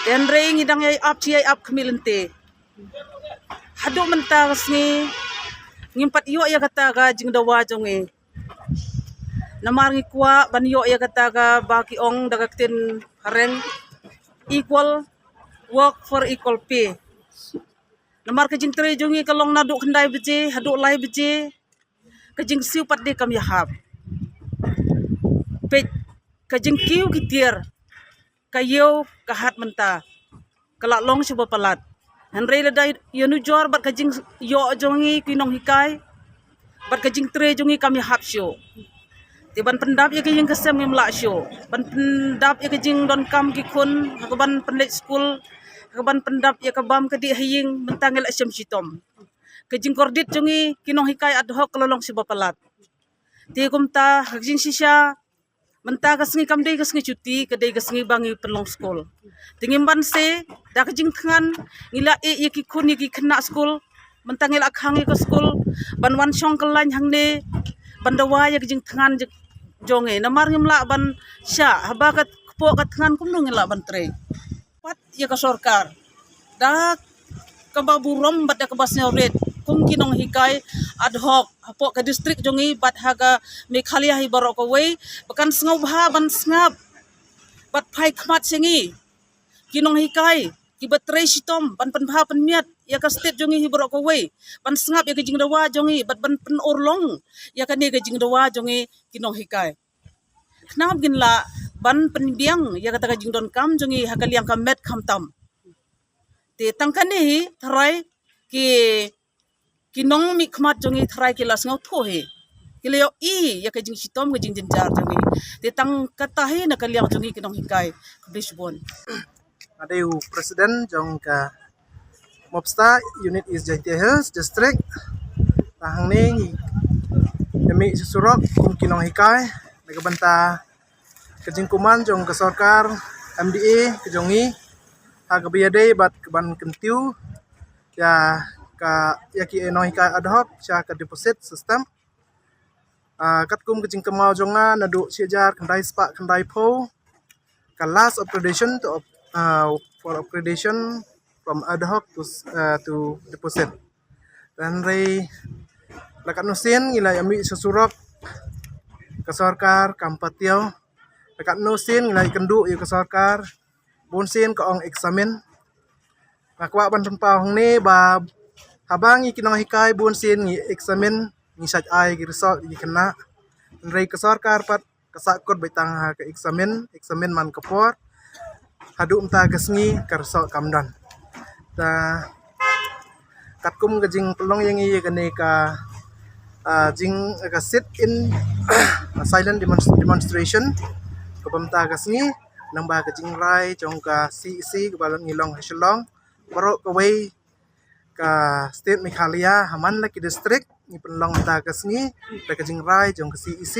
Te hynrei ngi dang ïai ap shi ïai ap khmih lynti. Haduh mynta ka sngi ngim pat ïoh ïa kata ka jingdawa jong ngi. Namar ngi kwah ban ïoh ïa kata ka ba ki ong da ka ktien phareng, equal work for equal pay. Namar ka jingtrei jong ngi ka long naduh khyndai baje haduh lai baje. Ka jingsiew pat de kam ïahap. Peit ka jingkiew ki tiar, ka ïew ka hat mynta ka la long sha ba palat. Hynrei lada ïanujor bad ka jingïoh jong ngi ki nonghikai bad ka jingtrei jong ngi kam ïahap shuh. Te ban pyndap ïa ka ïing ka sem ngim lah shuh. Ban pyndap ïa ka jingdonkam ki khun ha ka ban pynleit skul, ha ka ban pyndap ïa ka bam ka dih ha ïing, mynta ngi la shem shitom. Ka jingkordit jong ngi ki nonghikai ad hoc ka la long sha ba palat. Te kumta ha ka jingshisha mynta ka sngi kam dei ka sngi chuti, ka dei ka sngi ba ngi pynlong skul. Te ngim banse da ka jingthngan ngi la ïeh ïa ki khun ïa ki khynnah skul. Mynta ngi la khang ïa ka skul ban wan shong kyllain hangne ban dawa ïa ka jingthngan jong ngi. Namar ngim lah ban shah haba ka kpoh ka thngan kumno ngi lah ban trei. Pat ïa ka sorkar da kaba burom bad da kaba sngewrit kum ki nonghikai ad hoc hapoh ka district jong ngi bad ha ka Meghalaya hi baroh kawei ba kan sngewbha ban sngap bad phai khmat sha ngi ki nonghikai kiba trei shitom ban pynbha pynmiat ïa ka state jong ngi hi baroh kawei, ban sngap ïa ka jingdawa jong ngi bad ban pynurlong ïa kane ka jingdawa jong ngi ki nonghikai. Khnang ba ngin lah ban pynbiang ïa kata ka jingdonkam jong ngi ha ka liang ka met khamtam. Te tang kane hi tharai ki, ki nongmihkhmat jong ngi tharai ki la sngewthuh hi, ki la ïohi ïa ka jingshitom ka jingjynjar jong ngi. Te tang kata hi na ka liang jong ngi ki nonghikai. Khublei shibun. Nga dei u president jong ka MOPSTA Unit East Jaintia Hills District. Te hangne ngi ïa mih sha surok kum ki nonghikai na ka bynta ka jingkuman jong ka sorkar M D A ka jong ngi ha kaba ïadei bad ka ban kyntiew ïa ka, ïa ki nonghikai ad hoc sha ka deposit system. Ah, katkum ka jingkynmaw jong nga naduh shi hajar khyndai spah khyndai phew ka last upgradation to up-, ah, for upgradation from ad hoc to, ah, to deposit. Hynrei la katno sien ngi la ïa mih sha surok ka sorkar kam pat ïoh. La katno sien ngi la ïakynduh ïa ka sorkar, bun sien ka ong examine. Nga kwah ban pynpaw hangne ba haba ngi ki nonghikai bun sien ngi examine, ngi shait ai ki result ïa ki khynnah. Hynrei ka sorkar pat ka sahkut beit tang ha ka examine, examine man ka por. Haduh mynta ka sngi ka result kam don. Te katkum ka jingpynlong ïa ngi ïa kane ka, ah, jing, ka sit in, silent demonst-, demonstration kaba mynta ka sngi nangba ka jingrai jong ka C E C kaba ngi long ha Shillong, baroh kawei ka state Meghalaya ha man la ki district ngi pynlong mynta ka sngi da ka jingrai jong ka C E C.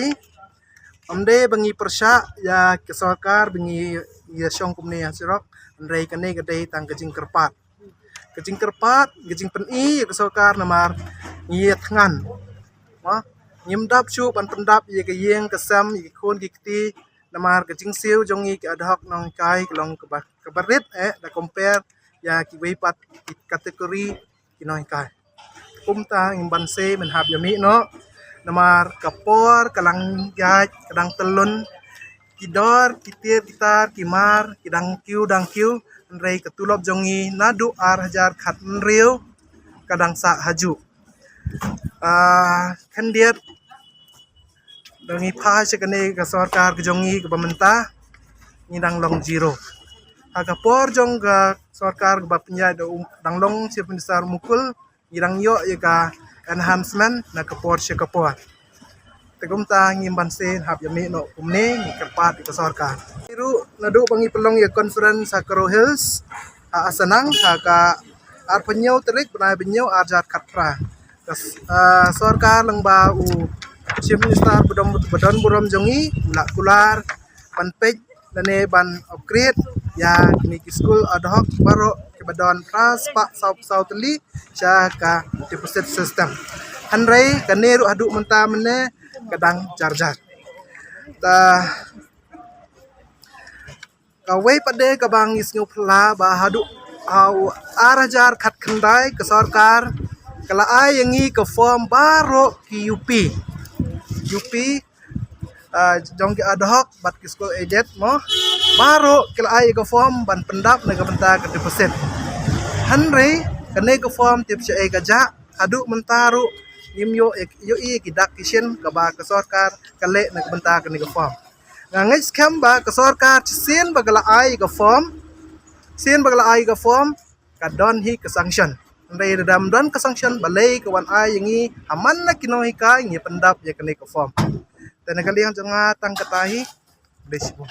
Ym dei ba ngi pyrshah ïa ka sorkar ba ngi ïa shong kumne ha surok, hynrei kane ka dei tang ka jingkyrpad. Ka jingkyrpad, ka jingpyni ïa ka sorkar namar ngi ïa thngan. Mo, ngim dap shuh ban pyndap ïa ka ïing ka sem, ïa ki khun ki kti, namar ka jingsiew jong ngi ki ad hoc nonghikai ka long kaba, kaba rit eh da compare ïa kiwei pat ki category ki nonghikai. Kumta ngim banse men hap ïa mih noh. Namar ka por ka lang ïaid, ka dang tyllun, ki dor, ki tiar, ki tar, ki mar ki dang kiew, dang kiew. Hynrei ka tulop jong ngi naduh ar hajar khathynriew ka dang sah hajuh. Ah, khyndiat, da ngi phai sha kane ka sorkar ka jong ngi kaba mynta, ngi dang long zero. Ha ka por jong ka sorkar kaba pynïaid da u, dang long Chief Minister Mukul, ngi dang ïoh ïa ka enhancement na ka por sha ka por. Te kumta ngim banse hap ïa mih noh kumne, ngi kyrpad ïa ka sorkar. Ruh naduh ba ngi pynlong ïa conference ha Garo Hills, ha Asanang, ha ka arphew hynñiew tarik bnai ba hynñiew, ar hajar khatphra. Ka s-, ah, sorkar lyngba u Chief Minister ba don, ba don burom jong ngi, u la kular ban peit lane ban upgrade ïa kine ki skul ad hoc baroh kiba don phra spah saw phew saw tylli sha ka deposit system. Hynrei kane ruh haduh mynta mynne ka dang jar jar. Ta kawei pat de kaba ngi sngewphylla ba haduh, ha u ar hajar khatkhyndai ka sorkar ka la ai ïa ngi ka form baroh ki U P, U P, ah, jong ki ad hoc bad ki school aided mo, baroh ki la ai ka form ban pyndap na ka bynta ka deposit. Hynrei kane ka form tip sha ei ka jah, haduh mynta ruh ngim ïoh, ïoh i ki dak ki shin kaba ka sorkar ka leh na ka bynta kane ka form. Nga ngeit skhem ba ka sorkar shisien ba ka la ai ka form, shisien ba ka la ai ka form, ka don hi ka sanction. Hynrei lada ym don ka sanction, balei ka wan ai ïa ngi ha man la ki nonghikai ngi pyndap ïa kane ka form? Te na ka liang jong nga tang kata hi. Khublei shibun.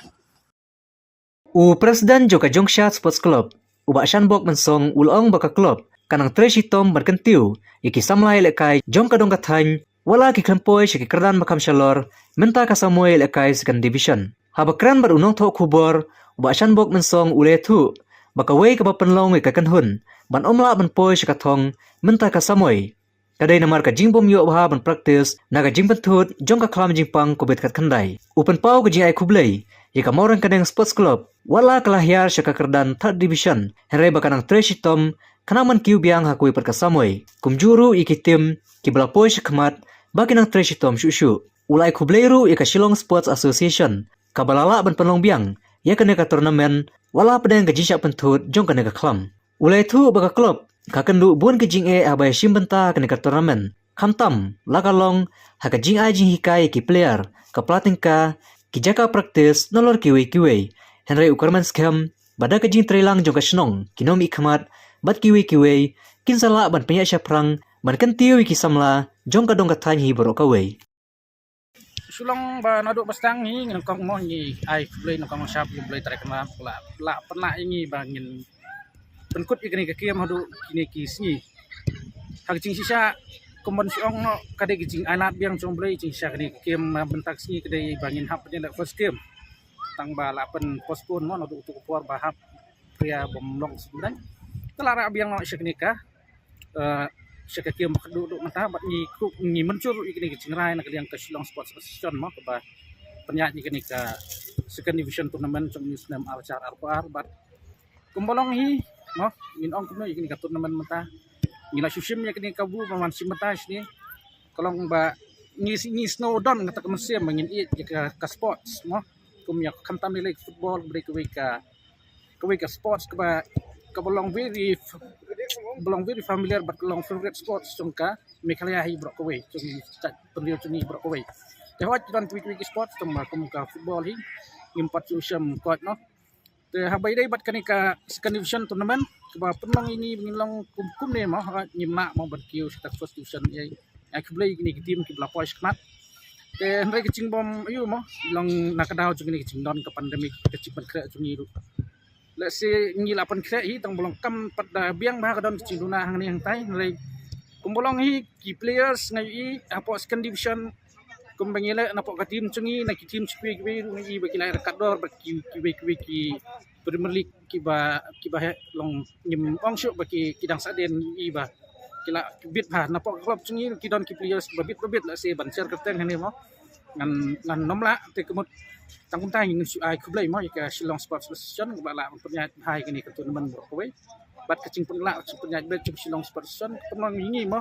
U President jong ka Jongshad Sports Club, u Bah Shanbok Mynsong, u la ong ba ka club ka nang trei shitom ban kyntiew ïa ki samla ïalehkai jong ka dong ka thaiñ, wat la ki khlem poi sha ki kyrdan ba kham shalor mynta ka samoi ïalehkai Second Division. Haba kren bad u nongthoh khubor, u Bah Shanbok Mynsong u la ïathuh ba kawei kaba pynlong ïa ka kynhun ban ym lah ban poi sha ka thong mynta ka samoi ka dei namar ka jingbym ïoh bha ban practice na ka jingpynthut jong ka khlam jingpang Covid khatkhyndai. U pynpaw ka jingai khublei ïa ka Mawryngkneng Sports Club, wat la ka la hiar sha ka kyrdan Third Division, hynrei ba ka nang trei shitom khnang ban kiew biang ha kawei pat ka samoi. Kumjuh ruh ïa ki team kiba la poi shakhmat ba ki nang trei shitom shuh shuh. U la ai khublei ruh ïa ka Shillong Sports Association kaba la lah ban pynlong biang ïa kane ka tournament wat la hapdeng ka jingshah pynthut jong kane ka khlam. U la ïathuh ba ka club ka kynduh bun ki jingeh haba ïashim bynta kane ka tournament, khamtam la ka long ha ka jingai jinghikai ïa ki player, ka pla tyngka, ki jaka practice nalor kiwei kiwei. Hynrei u kyrmen skhem ba da ka jingtrei lang jong ka shnong, ki nongmihkhmat bad kiwei kiwei kin sa lah ban pynïaid shaphrang ban kyntiew ïa ki samla jong ka dong ka thaiñ hi baroh kawei. Shu long ba naduh ba sdang hi ngi nyngkong mo ngi ai khublei nyngkong shap ïa U Blei Trai Kynrad ba la, la pynlah ïa ngi ba ngin pynkut ïa kane ka kem haduh kine ki sngi. Ha ka jingshisha kumban shu ong noh ka dei ka jingai lad biang jong U Blei, jingshisha kane ka kem mynta ka sngi ka dei ba ngin hap ban ïaleh first game. Tang ba la pyn postpone mo naduh utu u por ba hap pria bym long sdang. Ka la rah biang noh sha kane ka, eh, sha ka kem ba khatduh duh mynta bad ngi kup ngi mynjur ïa kane ka jingrai na ka liang ka Shillong Sports Association mo kaba pynïaid ïa kane ka Second Division Tournament jong u snem ar hajar arphew ar bad kumba long hi mo ngin ong kumno ïa kane ka tournament mynta. Ngi la shu shim ïa kane ka kabu ba wan shim mynta shane. Ka long ba ngi, ngi sngew don kata ka mynsiem ba ngin ïeit ïa ka, ka sports mo. Kum ïa khamtam lei football ba dei kawei ka, kawei ka sports kaba, kaba long very f-, ba long very familiar bad ka long favorite sports jong ka Meghalaya hi baroh kawei, jong ki jait pynriew jong ngi baroh kawei. Te hooid ki don kiwei kiwei ki sports tang ba kum ka football hi ngim pat shu shem koit noh. Te haba ïadei bad kane ka Second Division Tournament kaba pynlong ïa ngi ba ngin long kum, kumne mo, hooid ngim lah mo ban kiew sha ka First Division ïa, ïa khublei kine ki team kiba la poi shakhmat. Te hynrei ka jingbym aiu mo, long na ka daw jong kane ka jingdon ka pandemic, ka jingpynkhreh jong ngi ruh. Lehse ngi la pynkhreh hi tang ba long kam pat da biang bha ka don ka jingduna hangne hangtai, hynrei kumba long hi ki players nga ïohi hapoh Second Division kumba ngi leh na poh ka team jong ngi, na ki team jong kiwei kiwei ruh nga ïohi ba ki la ïa ryngkat dor bad ki, kiwei kiwei ki Premier League kiba, kiba heh long ngim ong shuh ba ki, ki dang sah dien ngi ïohi ba ki la bit bha. Na poh ka club jong ngi ki don ki players ba bit ba bit, lehse ban share kyrteng hangne mo ngan, ngan nym lah, te ka mut tang kumta ngin shu ai khublei mo ïa ka Shillong Sports Association kaba la pynïaid bha ïa kane ka tournament baroh kawei. Bad ka jingpynlah, ka jingpynïaid beit jong Shillong Sports Association ka pynlong ïa ngi mo,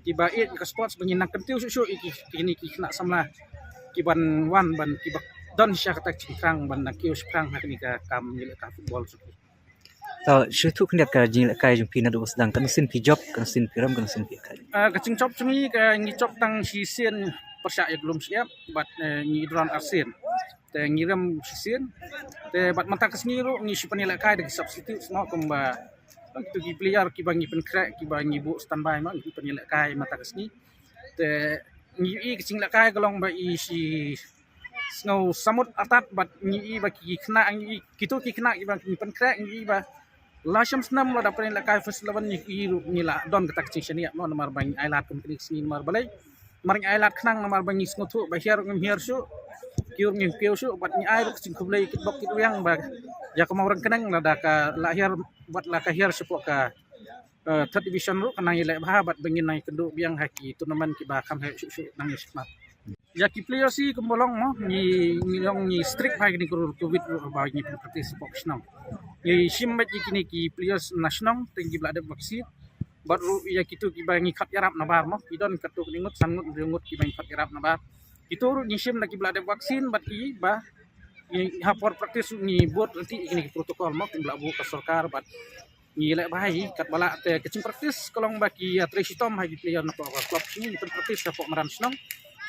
kiba ïeit ïa ka sports, ba ngin nang kyntiew shuh shuh ïa ki, kine ki khynnah samla kiban wan ban, kiba don sha kata ka jingthrang ban nang kiew shaphrang ha kane ka kam ïalehkai football jong ki. To, shu ïathuh khyndiat ka jingïalehkai jong phi naduh ba sdang, katno sien phi jop, katno sien phi rem, katno sien phi ïalehkai? Ah, ka jingjop jong ngi, ka ngi jop tang shisien pyrshah ïa ka lum shyiap, bad, eh, ngi don arsien. Te ngi rem shisien. Te bad mynta ka sngi ruh ngi shu pynïalehkai da ki substitute mo, kumba kitu ki player kiba ngi pynkhreh, kiba ngi buh standby mo, ngi pynïalehkai mynta ka sngi. Te ngi ïohi ka jinglehkai ka long ba i shi sngew samut artat, bad ngi ïohi ba ki khynnah, ngi ïohi kitu ki khynnah kiba ngi pynkhreh, ngi ïohi ba la shem snem lada pynïalehkai first eleven, ngi ïohi ruh ngi la don kata ka jingshaniah mo, namar ba ngi ailad kum kine ki sngi, namar balei? Namar ngi ailad khnang, namar ba ngi sngewthuh ba hiar ngim hiar shuh, kiew ngim kiew shuh, bad ngi ai ruh ka jingkhublei kitbok kitrwiang ba ïa ka Mawryngkneng, lada ka la hiar, bad la ka hiar shapoh ka, eh, third division ruh, ka nang ïaleh bha, bad ba ngin nang ïakynduh biang ha ki tournament kiba kham heh shuh shuh nangne shakhmat. Ïa ki players hi kumba long mo, ngi, ngi long ngi strict bha ïa kine ki rule covid ruh ba ngi pynpractice shapoh shnong. Ngi shim beit ïa kine ki players na shnong, teng kiba la dep vaccine. Bad ruh ïa kitu kiba ngi khot ïarap nabar mo, ki don katto katne ngut, san ngut, hynriew ngut kiba ngi khot ïarap nabar. Kitu ruh ngi shim na kiba la dep vaccine, bad kiba ngi ha por practice ruh ngi bud lynti ïa kine ki protocol mo, kiba la buh ka sorkar, bad ngi leh bha hi katba lah. Te ka jingpractice ka long ba ki ïatrei shitom ha ki player napoh ka club, ngi pynpractice hapoh madan shnong.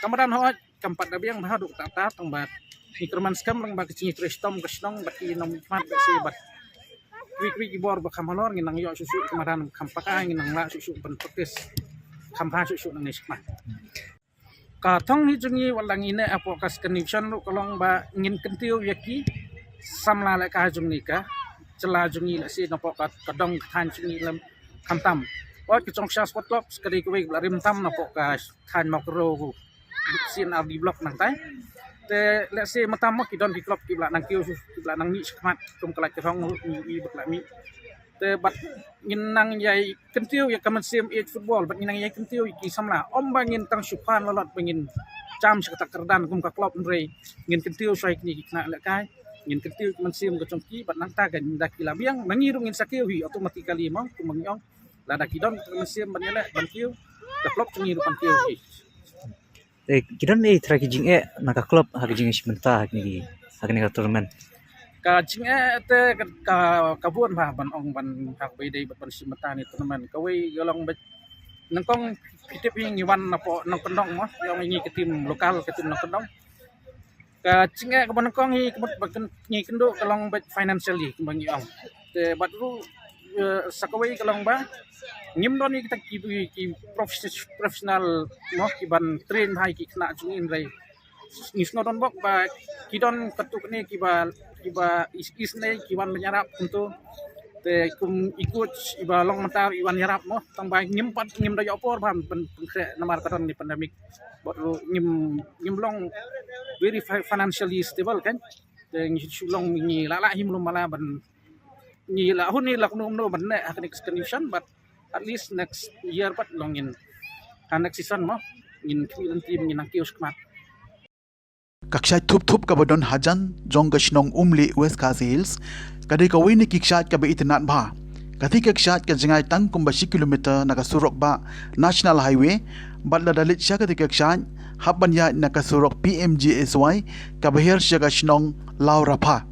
Ka madan hooid kam pat da biang bha haduh katta katta, tang ba ngi kyrmen skhem lang ba ka jingïatrei shitom ka shnong bad ki nongmihkhmat, bad shi bad kiwei kiwei ki bor ba kham halor ngin nang ïoh shuh shuh ka madan kham paka, ngin nang lah shuh shuh ban practice kham bha shuh shuh nangne shakhmat. Ka thong hi jong ngi wat la ngi neh hapoh ka second division ruh ka long ba ngin kyntiew ïa ki samla lehkai jong ngi, ka jylla jong ngi lehse napoh ka, ka dong ka thaiñ jong ngi lem, khamtam. Ot ka Jongksha Sport Club ka dei kawei kaba la rim tam napoh ka thaiñ Mawkyrwat, C and R D block nangtai. Te lehse mynta mo ki don ki club kiba la nang kiew, kiba la nang mih shakhmat kum ka Laitkyrhong ruh ngi ïohi ba ka la mih. Te bad ngin nang ïai kyntiew ïa ka mynsiem ïeit football, bad ngin nang ïai kyntiew ïa ki samla. Ym ba ngin tang shu pan lalot ba ngin jam sha kata ka kyrdan kum ka club, hynrei ngin kyntiew shuwa ïa kine ki khynnah lehkai, ngin kyntiew ïa ka mynsiem ka jong ki, bad nangta ka, ynda ki la biang ma ngi ruh ngin sa kiew hi automatically mo, kumba ngi ong. Lada ki don ka mynsiem ban ïaleh ban kiew, ka club jong ngi ruh kan kiew hi. Eh, ki don ei trai ki jingeh na ka club ha ka jingshim bynta ha kine ki, ha kine ka tournament? Ka jingeh te ka, ka, ka bun bha ban ong ban ha kaba ïadei bad ban shim bynta ne tournament. Kawei ka long bad nyngkong phi tip hi ngi wan napoh Nongkyndong mo, ïa ngi ka team local, ka team Nongkyndong. Ka jingeh kaba nyngkong hi kaba, ba kyn-, ngi kynduh ka long bad financially kumba ngi ong. Te bad ruh, eh, sa kawei ka long ba ngim don ïa kita ki, ki profes-, professional mo kiban train bha ïa ki khynnah jong ngi, hynrei ngi sngew donbok ba ki don katto katne kiba, kiba is, isynei ki wan ban ïarap kumto. Te kum i coach iba long mynta i wan ïarap mo, tang ba ngim pat, ngim da ïoh por bha ban pynkhreh namar ka don ne pandemic. Bad ruh ngim, ngim long very fi-, financially stable kan. Te ngi shu long ngi la lah hi mlum mala ban, ngi la hun hi la kumno kumno ban neh ha kane ka condition, but at least next year pat long ngin, ha next season mo, ngin khmih lynti ngin nang kiew shakhmat. Ka kshaid Thupthup kaba don hajan jong ka shnong Umlieh, West Khasi Hills, ka dei kawei na ki kshaid kaba itynnad bha. Kata ka kshaid ka jngai tang kumba shi kilometer na ka surok bah National Highway, bad lada leit sha kata ka kshaid, hap ban ïaid na ka surok P M G S Y kaba hiar sha ka shnong Lawrapha.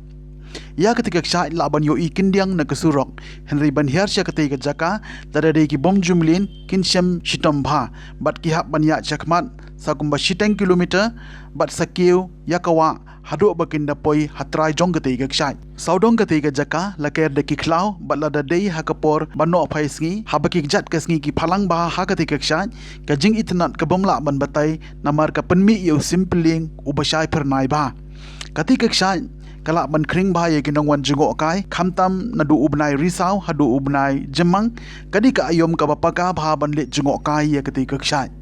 Ïa kata ka kshaid lah ban ïohi khyndiat na ka surok, hynrei ban hiar sha kata ka jaka, lada dei ki bym ju mlien kin shem shitom bha, bad ki hap ban ïaid shakhmat sa kumba shiteng kilometer, bad sa kiew ïa ka wah haduh ba kin da poi ha trai jong kata ka kshaid. Sawdong kata ka jaka la ker da ki khlaw, bad lada dei ha ka por ba nohphai sngi, haba ki kjat ka sngi ki phalang bha ha kata ka kshaid, ka jingitynnad ka bym lah ban batai namar ka pynmih ïa u sympyllieng uba shai phyrnai bha. Kata ka kshaid ka lah ban khring bha ïa ki nongwan jngohkai, khamtam naduh u bnai Risaw haduh u bnai Jymmang, ka dei ka aïom kaba paka bha ban leit jngohkai ïa kata ka kshaid.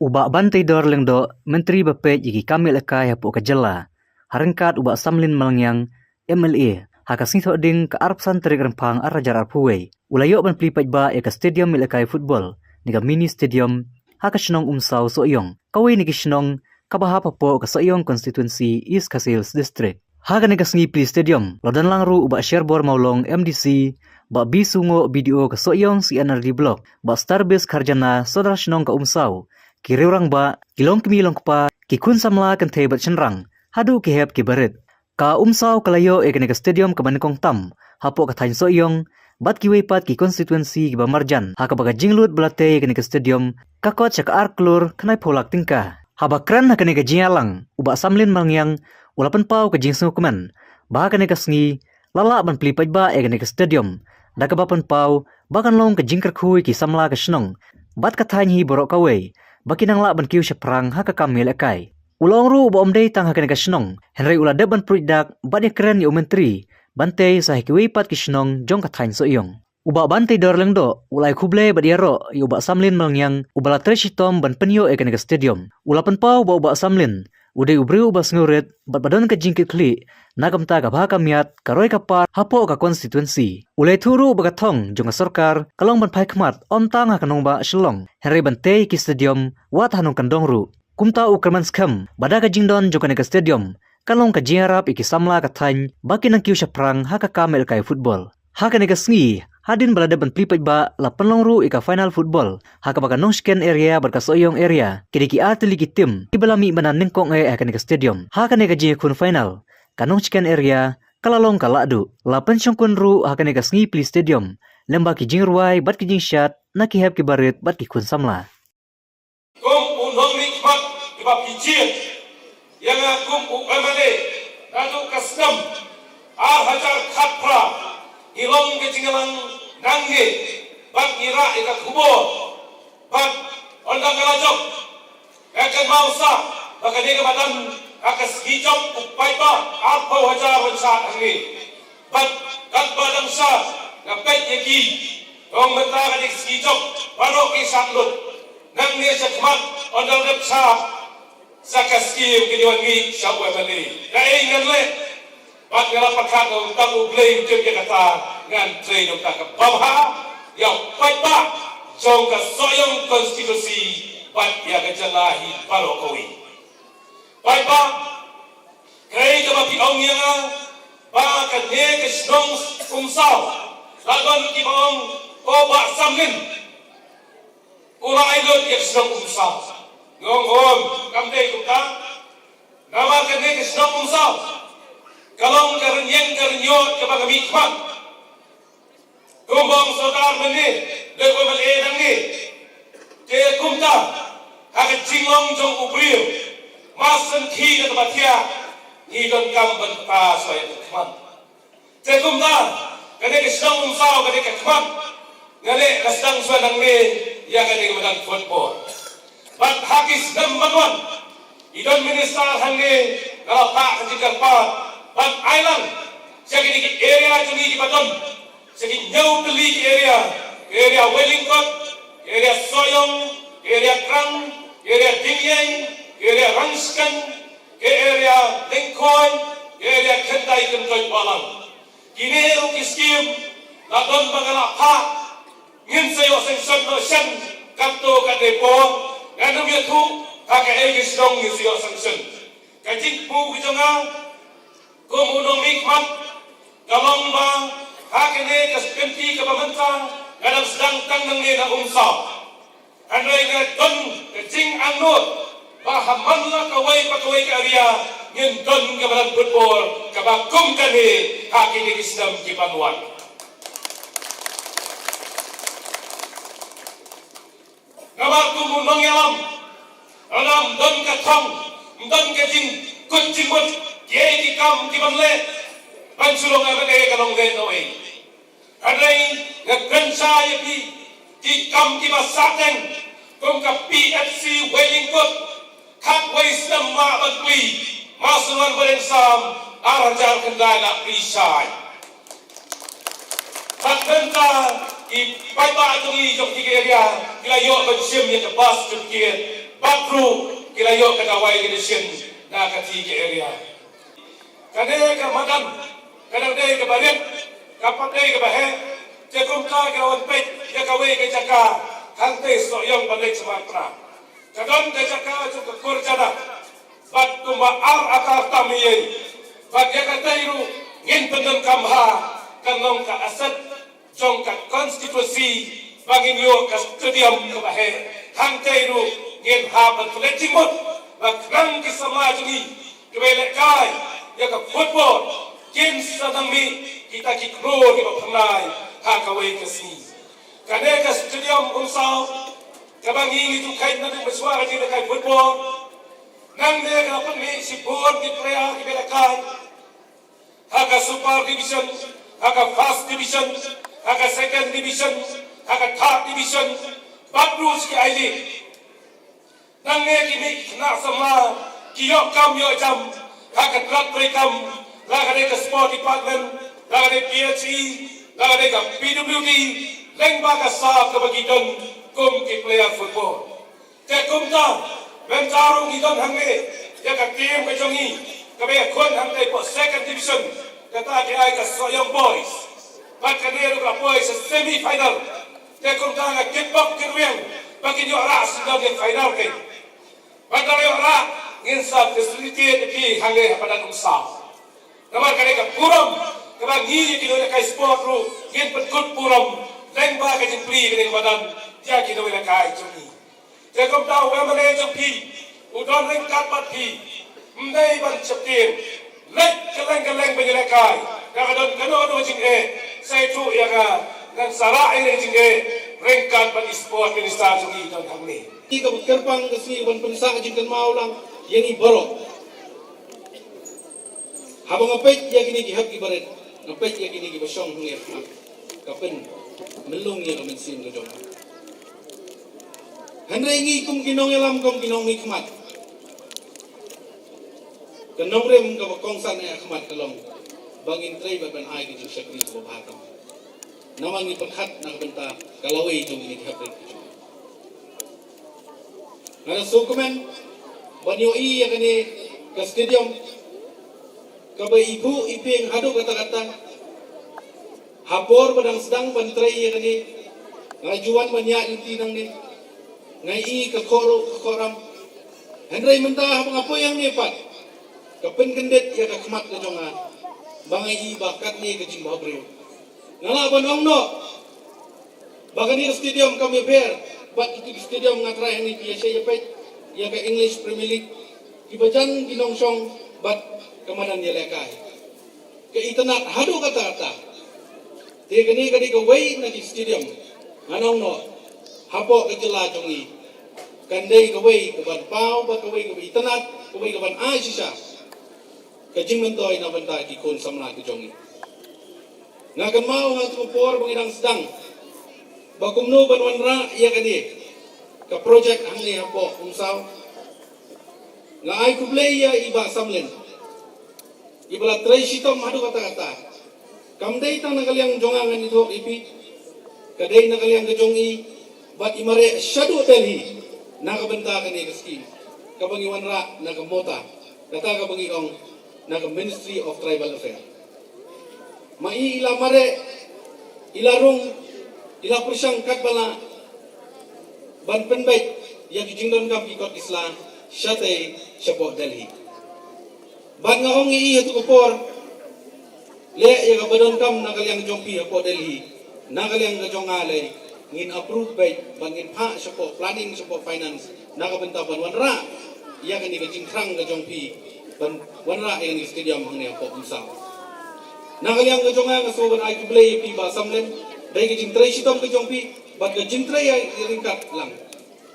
U Bah Banteidor Lyngdoh, Myntri ba peit ïa ki kam ïalehkai hapoh ka jylla, ha ryngkat u Bah Samlin Malngiang, M L A, ha ka sngi Thohdieng ka arphew san tarik Rymphang arhajar arphew wei, u la ïoh ban plie paidbah ïa ka stadium ïalehkai football, ne ka mini stadium, ha ka shnong Umsaw Sohiong, kawei na ki shnong kaba hap hapoh ka Sohiong Constituency, East Khasi Hills District. Ha kane ka sngi plie stadium, la don lang ruh u Bah Sherbor Mawlong, M D C, Bah B Sungoh, B D O ka Sohiong C and R D Block, Bah Starbase Kharjana, Sordar shnong ka Umsaw, ki riew rangbah, ki longkmie longkpa, ki khun samla kynthei bad shynrang, haduh ki hep ki barit. Ka Umsaw ka la ïoh ïa kane ka stadium kaba nyngkong tam hapoh ka thaiñ Sohiong, bad kiwei pat ki constituency kiba marjan, ha kaba ka jinglut ba la tei ïa kane ka stadium ka kot sha ka ar klur khyndai phew lak tyngka. Haba kren ha kane ka jingïalang, u Bah Samlin Malngiang u la pynpaw ka jingsngewkmen ba ha kane ka sngi la lah ban plie paidbah ïa kane ka stadium, da kaba pynpaw ba kan long ka jingkyrkhu ïa ki samla ka shnong bad ka thaiñ hi baroh kawei, ba kin nang lah ban kiew shaphrang ha ka kam ïalehkai. U la ong ruh ba ym dei tang ha kane ka shnong, hynrei u la dep ban pruid dak bad ïakren ïa u Myntri ban tei sa ha kiwei pat ki shnong jong ka thaiñ Sohiong. U Bah Banteidor Lyngdoh u la ai khublei bad ïaroh ïa u Bah Samlin Malngiang uba la trei shitom ban pynïoh ïa kane ka stadium. U la pynpaw ba u Bah Samlin u dei u briew uba sngewrit bad ba don ka jingkitkhlieh na ka bynta ka bha ka miat, ka roi ka par hapoh ka constituency. U la ïathuh ruh ba ka thong jong ka sorkar ka long ban phai khmat ym tang ha ka nongbah Shillong, hynrei ban tei ïa ki stadium wat ha nongkyndong ruh. Kumta u kyrmen skhem ba da ka jingdon jong kane ka stadium kan long ka jingïarap ïa ki samla ka thaiñ ba kin nang kiew shaphrang ha ka kam ïalehkai football. Ha kane ka sngi, hadien ba la dep ban plie paidbah, la pynlong ruh ïa ka final football ha kaba ka Nongshken area bad ka Sohiong area, ki dei ki ar tylli ki team kiba la mih bynta nyngkong eh ha kane ka stadium. Ha kane ka jingïakhun final, ka Nongshken area ka la long ka lahduh. La pynshongkun ruh ha kane ka sngi plie stadium lyngba ki jingrwai bad ki jingshad na ki hep ki barit bad ki khun samla. Kum u nongmihkhmat kiba phi jied ïa nga kum u M L A naduh ka snem ar hajar khatphra, ngi long ka jingïalang nangne bad ngi rah ïa ka khubor, bad ynda nga la jop, nga kynmaw sa ba kane kaba dang ha ka sngi jop u paidbah arphew hajar ban shad hangne. Bad katba dang sha nga peit ïa ki, ong mynta kane ka sngi jop baroh ki shad lut. Nangne shakhmat ynda dep sha sa ka skim ki wan ngi sha u M L A. Kaei ngan leh? Bad nga la pyrkhat, ong tang U Blei u tip ïa kata, ngan trei da kata kaba bha ïa u paidbah jong ka Sohiong constituency bad ïa ka jylla hi baroh kawei. Paidbah, kaei kaba phi ong ïa nga ba kane ka shnong Umsaw la don kiba ong, o Bah Samlin u la ai lut ïa ka shnong Umsaw. Nga ong, ong, kam dei kumta. Namar kane ka shnong Umsaw ka long ka rynïeng ka rynïoh kaba nga mihkhmat. Kumba ong Sordar mynne, dei u M L A nangne. Te kumta, ha ka jinglong jong u briew, ma sngewthuh da kaba thiah, ngi donkam ban pass ïa ka khmat. Te kumta, kane ka shnong Umsaw kane ka khmat, nga leh ka sdang shuwa nangne ïa kane ka madan football. Bad ha ki snem ban wan, i don minister hangne, nga la phah ka jingkyrpad ban ai lang sha kine ki area jong ngi kiba don sha ki hynñiew tylli ki area, ka area Wailyngkot, ka area Sohiong, ka area Krang, ka area Diengïeng, ka area Rangshken, ka area Lyngkhoi, ka area Khyndai Kyntoit Balang. Kine ruh ki skim la don ba nga la phah, ngin sa ïoh sanction noh shen katto katne por, ngan ym ïathuh ha kaei ka shnong ngin sa ïoh sanction. Ka jingthmu ka jong nga kum u nongmihkhmat ka long ba ha kane ka kynti kaba mynta nga dang sdang tang nangne na Umsaw. Hynrei nga don ka jingangnud ba ha man la kawei pa kawei ka area ngin don ka madan football kaba kum kane ha kine ki snem ki ban wan. Namar kum u nongïalam, lada ym don ka thong, ym don ka jingkut jingmut, kiei ki kam ki ban leh, ban shu long M L A ka long lehnohei. Hynrei nga kren shai ïa phi, ki kam kiba sahteng kum ka P F C Wailyngkot, khatwei snem mah ban plie, Master Wanbaden Sam, ar hajar khyndai la plie shai. Bad mynta ki paidbah jong ngi jong ki area ki la ïoh ban shim ïa ka birth certificate. Bad ruh ki la ïoh ka dawai ka dashin na kata ka area. Kane ka madan ka dang dei kaba rit, kam pat dei kaba heh. Te kumta ki la wan peit ïa kawei ka jaka hangtei Sohiong ban leit sha Mawkyrwat. Ka don ka jaka jong ka Kurjana bad kumba ar akar tam ïa. Bad ïa katei ruh ngin pyndonkam ha, kan long ka asset jong ka constituency ba ngin ïoh ka stadium kaba heh. Hangtei ruh ngin hap ban pynleit jingmut ba khnang ki samla jong ngi kiba lehkai ïa ka football kin sa nang mih kita ki klur kiba pynlait ha kawei ka sngi. Kane ka stadium Umsaw kaba ngi ngi ju kheiñ naduh mynshwa ka jingïalehkai football. Nangne ka la pynmih shibun ki player kiba lehkai ha ka Super Division, ha ka First Division, ha ka Second Division, ha ka Third Division, bad ruh sha ki I-League. Nangne ki mih ki khynnah samla ki ïoh kam ïoh jam ha ka tlot treikam, la ka dei ka Sport Department, la ka dei P H E, la ka dei ka P W D, lyngba ka sap kaba ki don kum ki player football. Te kumta mynta ruh ngi don hangne ïa ka team ka jong ngi kaba ïakhun hangtei hapoh Second Division, kata ki ai ka Sohiong Boys. Bad kane ruh ka poi sha semi final. Te kumta nga kitbok kitrwiang ba kin ïoh rah sha ka final kein. Bad lada ïoh rah ngin sa facilitate ïa phi hangne ha madan Umsaw. Namar kane ka forum kaba ngi ïa ki nongïalehkai sport ruh ngin pynkut forum lyngba ka jingplie kane ka madan ïa ki nongïalehkai jong ngi. Te kumta u M L A jong phi u don ryngkat bad phi, ym dei ban sheptieng. Leit kylleng kylleng ban ïalehkai. Lada ka don kano kano ka jingeh, sa ïathuh ïa nga, ngan sa rah ïa ka jingeh ryngkat bad i Sport Minister jong ngi don hangne. Ïa kaba kyrpang ka sngi ban pynsah jingkynmaw lang ïa ngi baroh. Haba nga peit ïa kine ki hep ki barit, nga peit ïa kine kiba shong hangne ha khmat, ka pynmlung ïa ka mynsiem ka jong nga. Hynrei ngi kum ki nongïalam, kum ki nongmihkhmat, ka nongrim kaba kongsan ha khmat ka long ba ngin trei bad ban ai ka jingshakri kaba bha tam. Namar ngi pyrkhat na ka bynta ka lawei jong kine ki hep barit ki jong ngi. Nga da sngewkmen ban ïohi ïa kane ka stadium kaba i buh i pieng haduh katta katta. Ha por ba dang sdang ban trei ïa kane, nga ju wan ban ïaid lynti nangne. Nga i ka khohruh ka khohram. Hynrei mynta haba nga poi hangne pat, ka pynkyndit ïa ka khmat ka jong nga ba nga i ba katne ka jingbhabriew. Nga lah ban ong noh ba kane ka stadium kam ïapher bad kito ki stadium nga trai hangne, phi ïa shait ïa peit ïa ka English Premier League, kiba jan ki nongshong bad ka madan ïalehkai. Ka itynnad haduh katta katta. Te kane ka dei kawei na ki stadium, ngan ong noh, hapoh ka jylla jong ngi, kan dei kawei kaban paw bad kawei kaba itynnad, kawei kaban ai shisha ka jingmyntoi na bynta ki khun samla ki jong ngi. Nga kynmaw ha kato ka por ba ngi dang sdang ba kumno ban wanrah ïa kane ka project hangne hapoh Umsaw. Nga ai khublei ïa i Bah Samlin, iba la trei shitom haduh katta katta. Kam dei tang na ka liang jong nga ngan ïathuh ïa phi, ka dei na ka liang ka jong i bad i mareh shaduh Delhi na ka bynta kane ka skim kaba ngi wanrah na ka MOTA, kata kaba ngi ong na ka Ministry of Tribal Affairs. Ma i, i la mareh, i la rung, i la pyrshang katba lah ban pynbeit ïa ki jingdonkam ki kot ki sla shatei shapoh Delhi. Bad nga ong ïa i ha kato ka por, leh ïa kaba donkam na ka liang jong phi hapoh Delhi, na ka liang ka jong nga lei, ngin approve beit bad ngin phah shapoh planning, shapoh finance, na ka bynta ban wanrah ïa kane ka jingthrang ka jong phi ban wanrah ïa kane ka stadium hangne hapoh Umsaw. Na ka liang ka jong nga, nga sngew ban ai khublei ïa phi Bah Samlin, dei ka jingtrei shitom ka jong phi bad ka jingtrei ïa ryngkat lang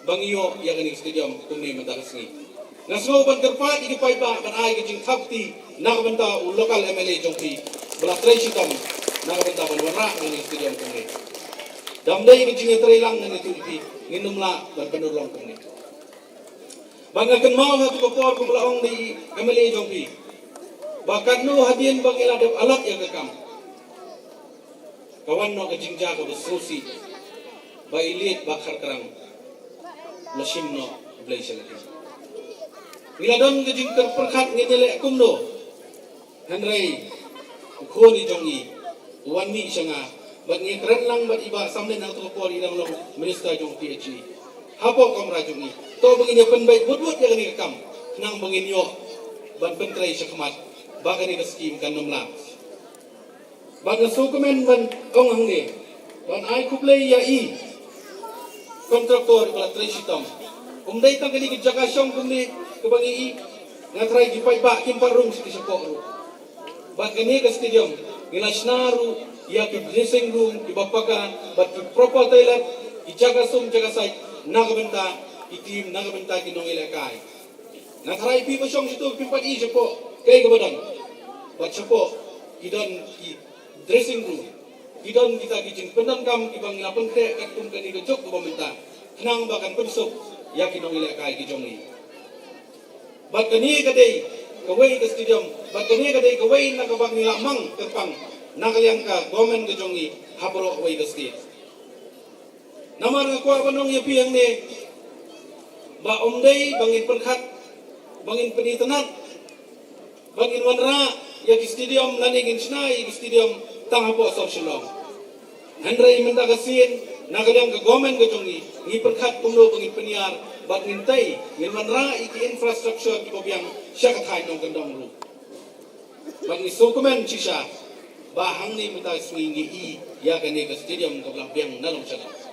ba ngi ïoh ïa kane ka stadium kumne mynta ka sngi. Nga sngew ban kyrpad ïa ki paidbah ban ai ka jingthap kti na ka bynta u local M L A jong phi ba la trei shitom na ka bynta ban wanrah ïa kane ka stadium kumne. Dam dei ka jingïatreilang, ngan ïathuh ïa phi, ngin ym lah ban pynurlong kumne. Bad nga kynmaw ha kato ka por kumba la ong da i M L A jong phi ba katno hadien ba ngi la dep allot ïa ka kam, ka wan noh ka jingjia kaba sngewsih ba i Liet Bah Kharkrang la shim noh Blei sha lade. Ngi la don ka jingkyrpad ngi ïa leh kumno. Hynrei u khun i jong i u wan mih sha nga bad ngi kren lang bad i Bah Samlin ha kato ka por i dang long minister jong P H E. Hapoh kamra jong i to ba ngin ïa pynbeit bud bud ïa kane ka kam khnang ba ngin ïoh ban pyntrei sha khmat ba kane ka skim kan ym lah. Bad nga sngewkmen ban ong hangne ban ai khublei ïa i kontraktor ba la trei shitom. Um dei tang kane ka jaka shong kumne kaba ngi i. Nga tharai ki paidbah kim pat rung sha ki shapoh ruh. Bad kane ka stadium ngi la shna ruh ïa ki dressing room kiba paka bad ki proper toilet, ki jaka sum jaka sait na ka bynta ki team, na ka bynta ki nongïalehkai. Nga tharai phi ba shong shatu phim pat i shapoh kaei kaba don. Bad shapoh ki don ki dressing room, ki don kita ki jingpyndonkam kiba ngi la pynkhreh katkum kane ka juk kaba mynta khnang ba kan pynsuk ïa ki nongïalehkai ki jong ngi. Bad kane ka dei kawei ka stadium, bad kane ka dei kawei na kaba ngi la mang kyrpang na ka liang ka government ka jong ngi ha baroh kawei ka state. Namar nga kwah ban ong ïa phi hangne ba um dei ba ngin pyrkhat, ba ngin pynitynnad, ba ngin wanrah ïa ki stadium lane ngin shna ïa ki stadium tang hapoh sor Shillong. Hynrei mynta ka sien na ka liang ka government ka jong ngi, ngi pyrkhat kumno ba ngin pynïar bad ngin tei, ngin wanrah ïa ki infrastructure kiba biang sha ka thaiñ nongkyndong ruh. Bad ngi sngewkmen shisha ba hangne mynta ka sngi ngi i ïa kane ka stadium kaba la biang na Longshanong.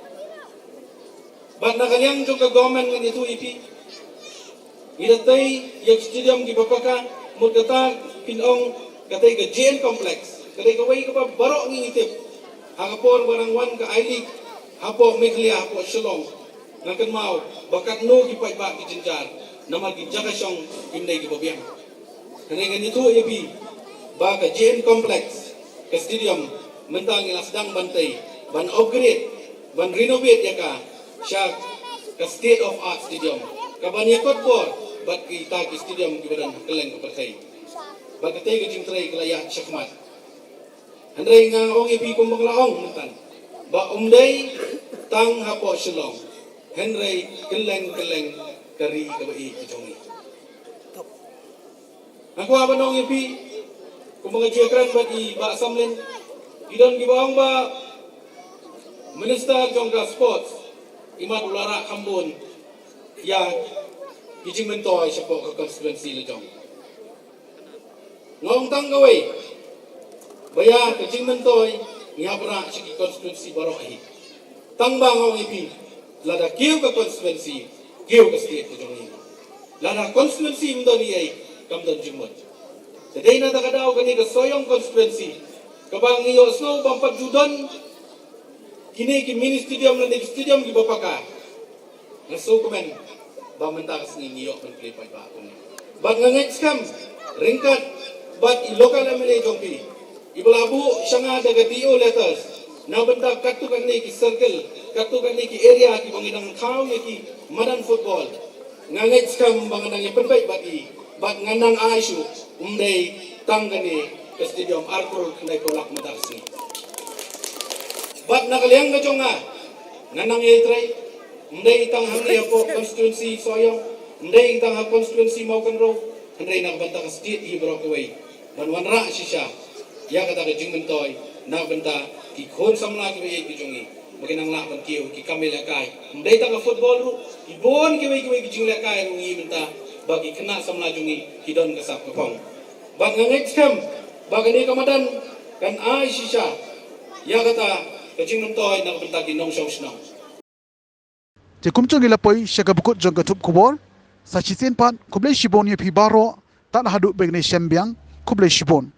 Bad na ka liang jong ka government ngan ïathuh ïa phi, ngi da tei ïa ka stadium kiba paka, mut kata phin ong ka tei ka J N Complex, ka tei kawei kaba baroh ngi ngi tip ha ka por ba nang wan ka I-League hapoh Meghalaya, hapoh Shillong. Nga kynmaw ba katno ki paidbah ki jynjar namar ki jaka shong kim dei kiba biang. Hynrei ngan ïathuh ïa phi ba ka J N Complex, ka stadium, mynta ngi la sdang ban tei, ban upgrade, ban renovate ïa ka sha ka state of art stadium, kaban ïakot bor bad kita ki stadium kiba don ha kylleng ka pyrthei. Bad katei ka jingtrei ka la ïaid shakhmat. Hynrei nga ong ïa phi kumba nga la ong mynta ba um dei tang hapoh Shillong, hynrei kylleng kylleng ka ri kaba ïeit ka jong ngi. Nga kwah ban ong ïa phi kumba nga ju ïakren bad i Bah Samlin, ki don kiba ong ba minister jong ka sports i mat u la rah kham bun ïa ki jingmyntoi shapoh ka constituency la jong. Nga ong tang kawei ba ïa ka jingmyntoi ngi hap rah sha ki constituency baroh hi. Tang ba nga ong ïa phi, lada kiew ka constituency kiew ka state ka jong ngi. Lada constituency ym don ei ei kam don jingmut. Te dei na kata ka daw kane ka Sohiong constituency kaba ngi ïohsngew ba ym pat ju don kine ki mini stadium lane ki stadium kiba paka. Nga sngewkmen ba mynta ka sngi ngi ïoh ban plie paidbah kumne. Bad nga ngeit skhem ryngkat bad i local M L A jong phi iba la buh sha nga da ka D O letters na bynta katto katne ki circle, katto katne ki area kiba ngi dang thaw ïa ki madan football. Nga ngeit skhem ba nga nang ïa pynbeit bad i bad nga nang ai shuh, ym dei tang kane ka stadium ar klur khyndai phew lak mynta ka sngi. Bad na ka liang ka jong nga, nga nang ïai trei, ym dei tang hangne hapoh constituency Sohiong, ym dei tang ha constituency Mawkynrew, hynrei na ka bynta ka state hi baroh kawei. Ban wanrah shisha ïa kata ka jingmyntoi na ka bynta ki khun samla kiba ïeit ki jong ngi ba kin nang lah ban kiew ki kam ïalehkai. Ym dei tang ka football ruh, ki bun kiwei kiwei ki jinglehkai ruh ngi mynta ba ki khynnah samla jong ngi ki don ka sap ka phong. Bad nga ngeit skhem ba kane ka madan kan ai shisha ïa kata ka jingmyntoi na ka bynta ki nongshong shnong. Te kumjuh ngi la poi sha kaba kut jong ka thup khubor. Sa shisien pat khublei shibun ïa phi baroh, tad haduh ba ngin ïashem biang, khublei shibun.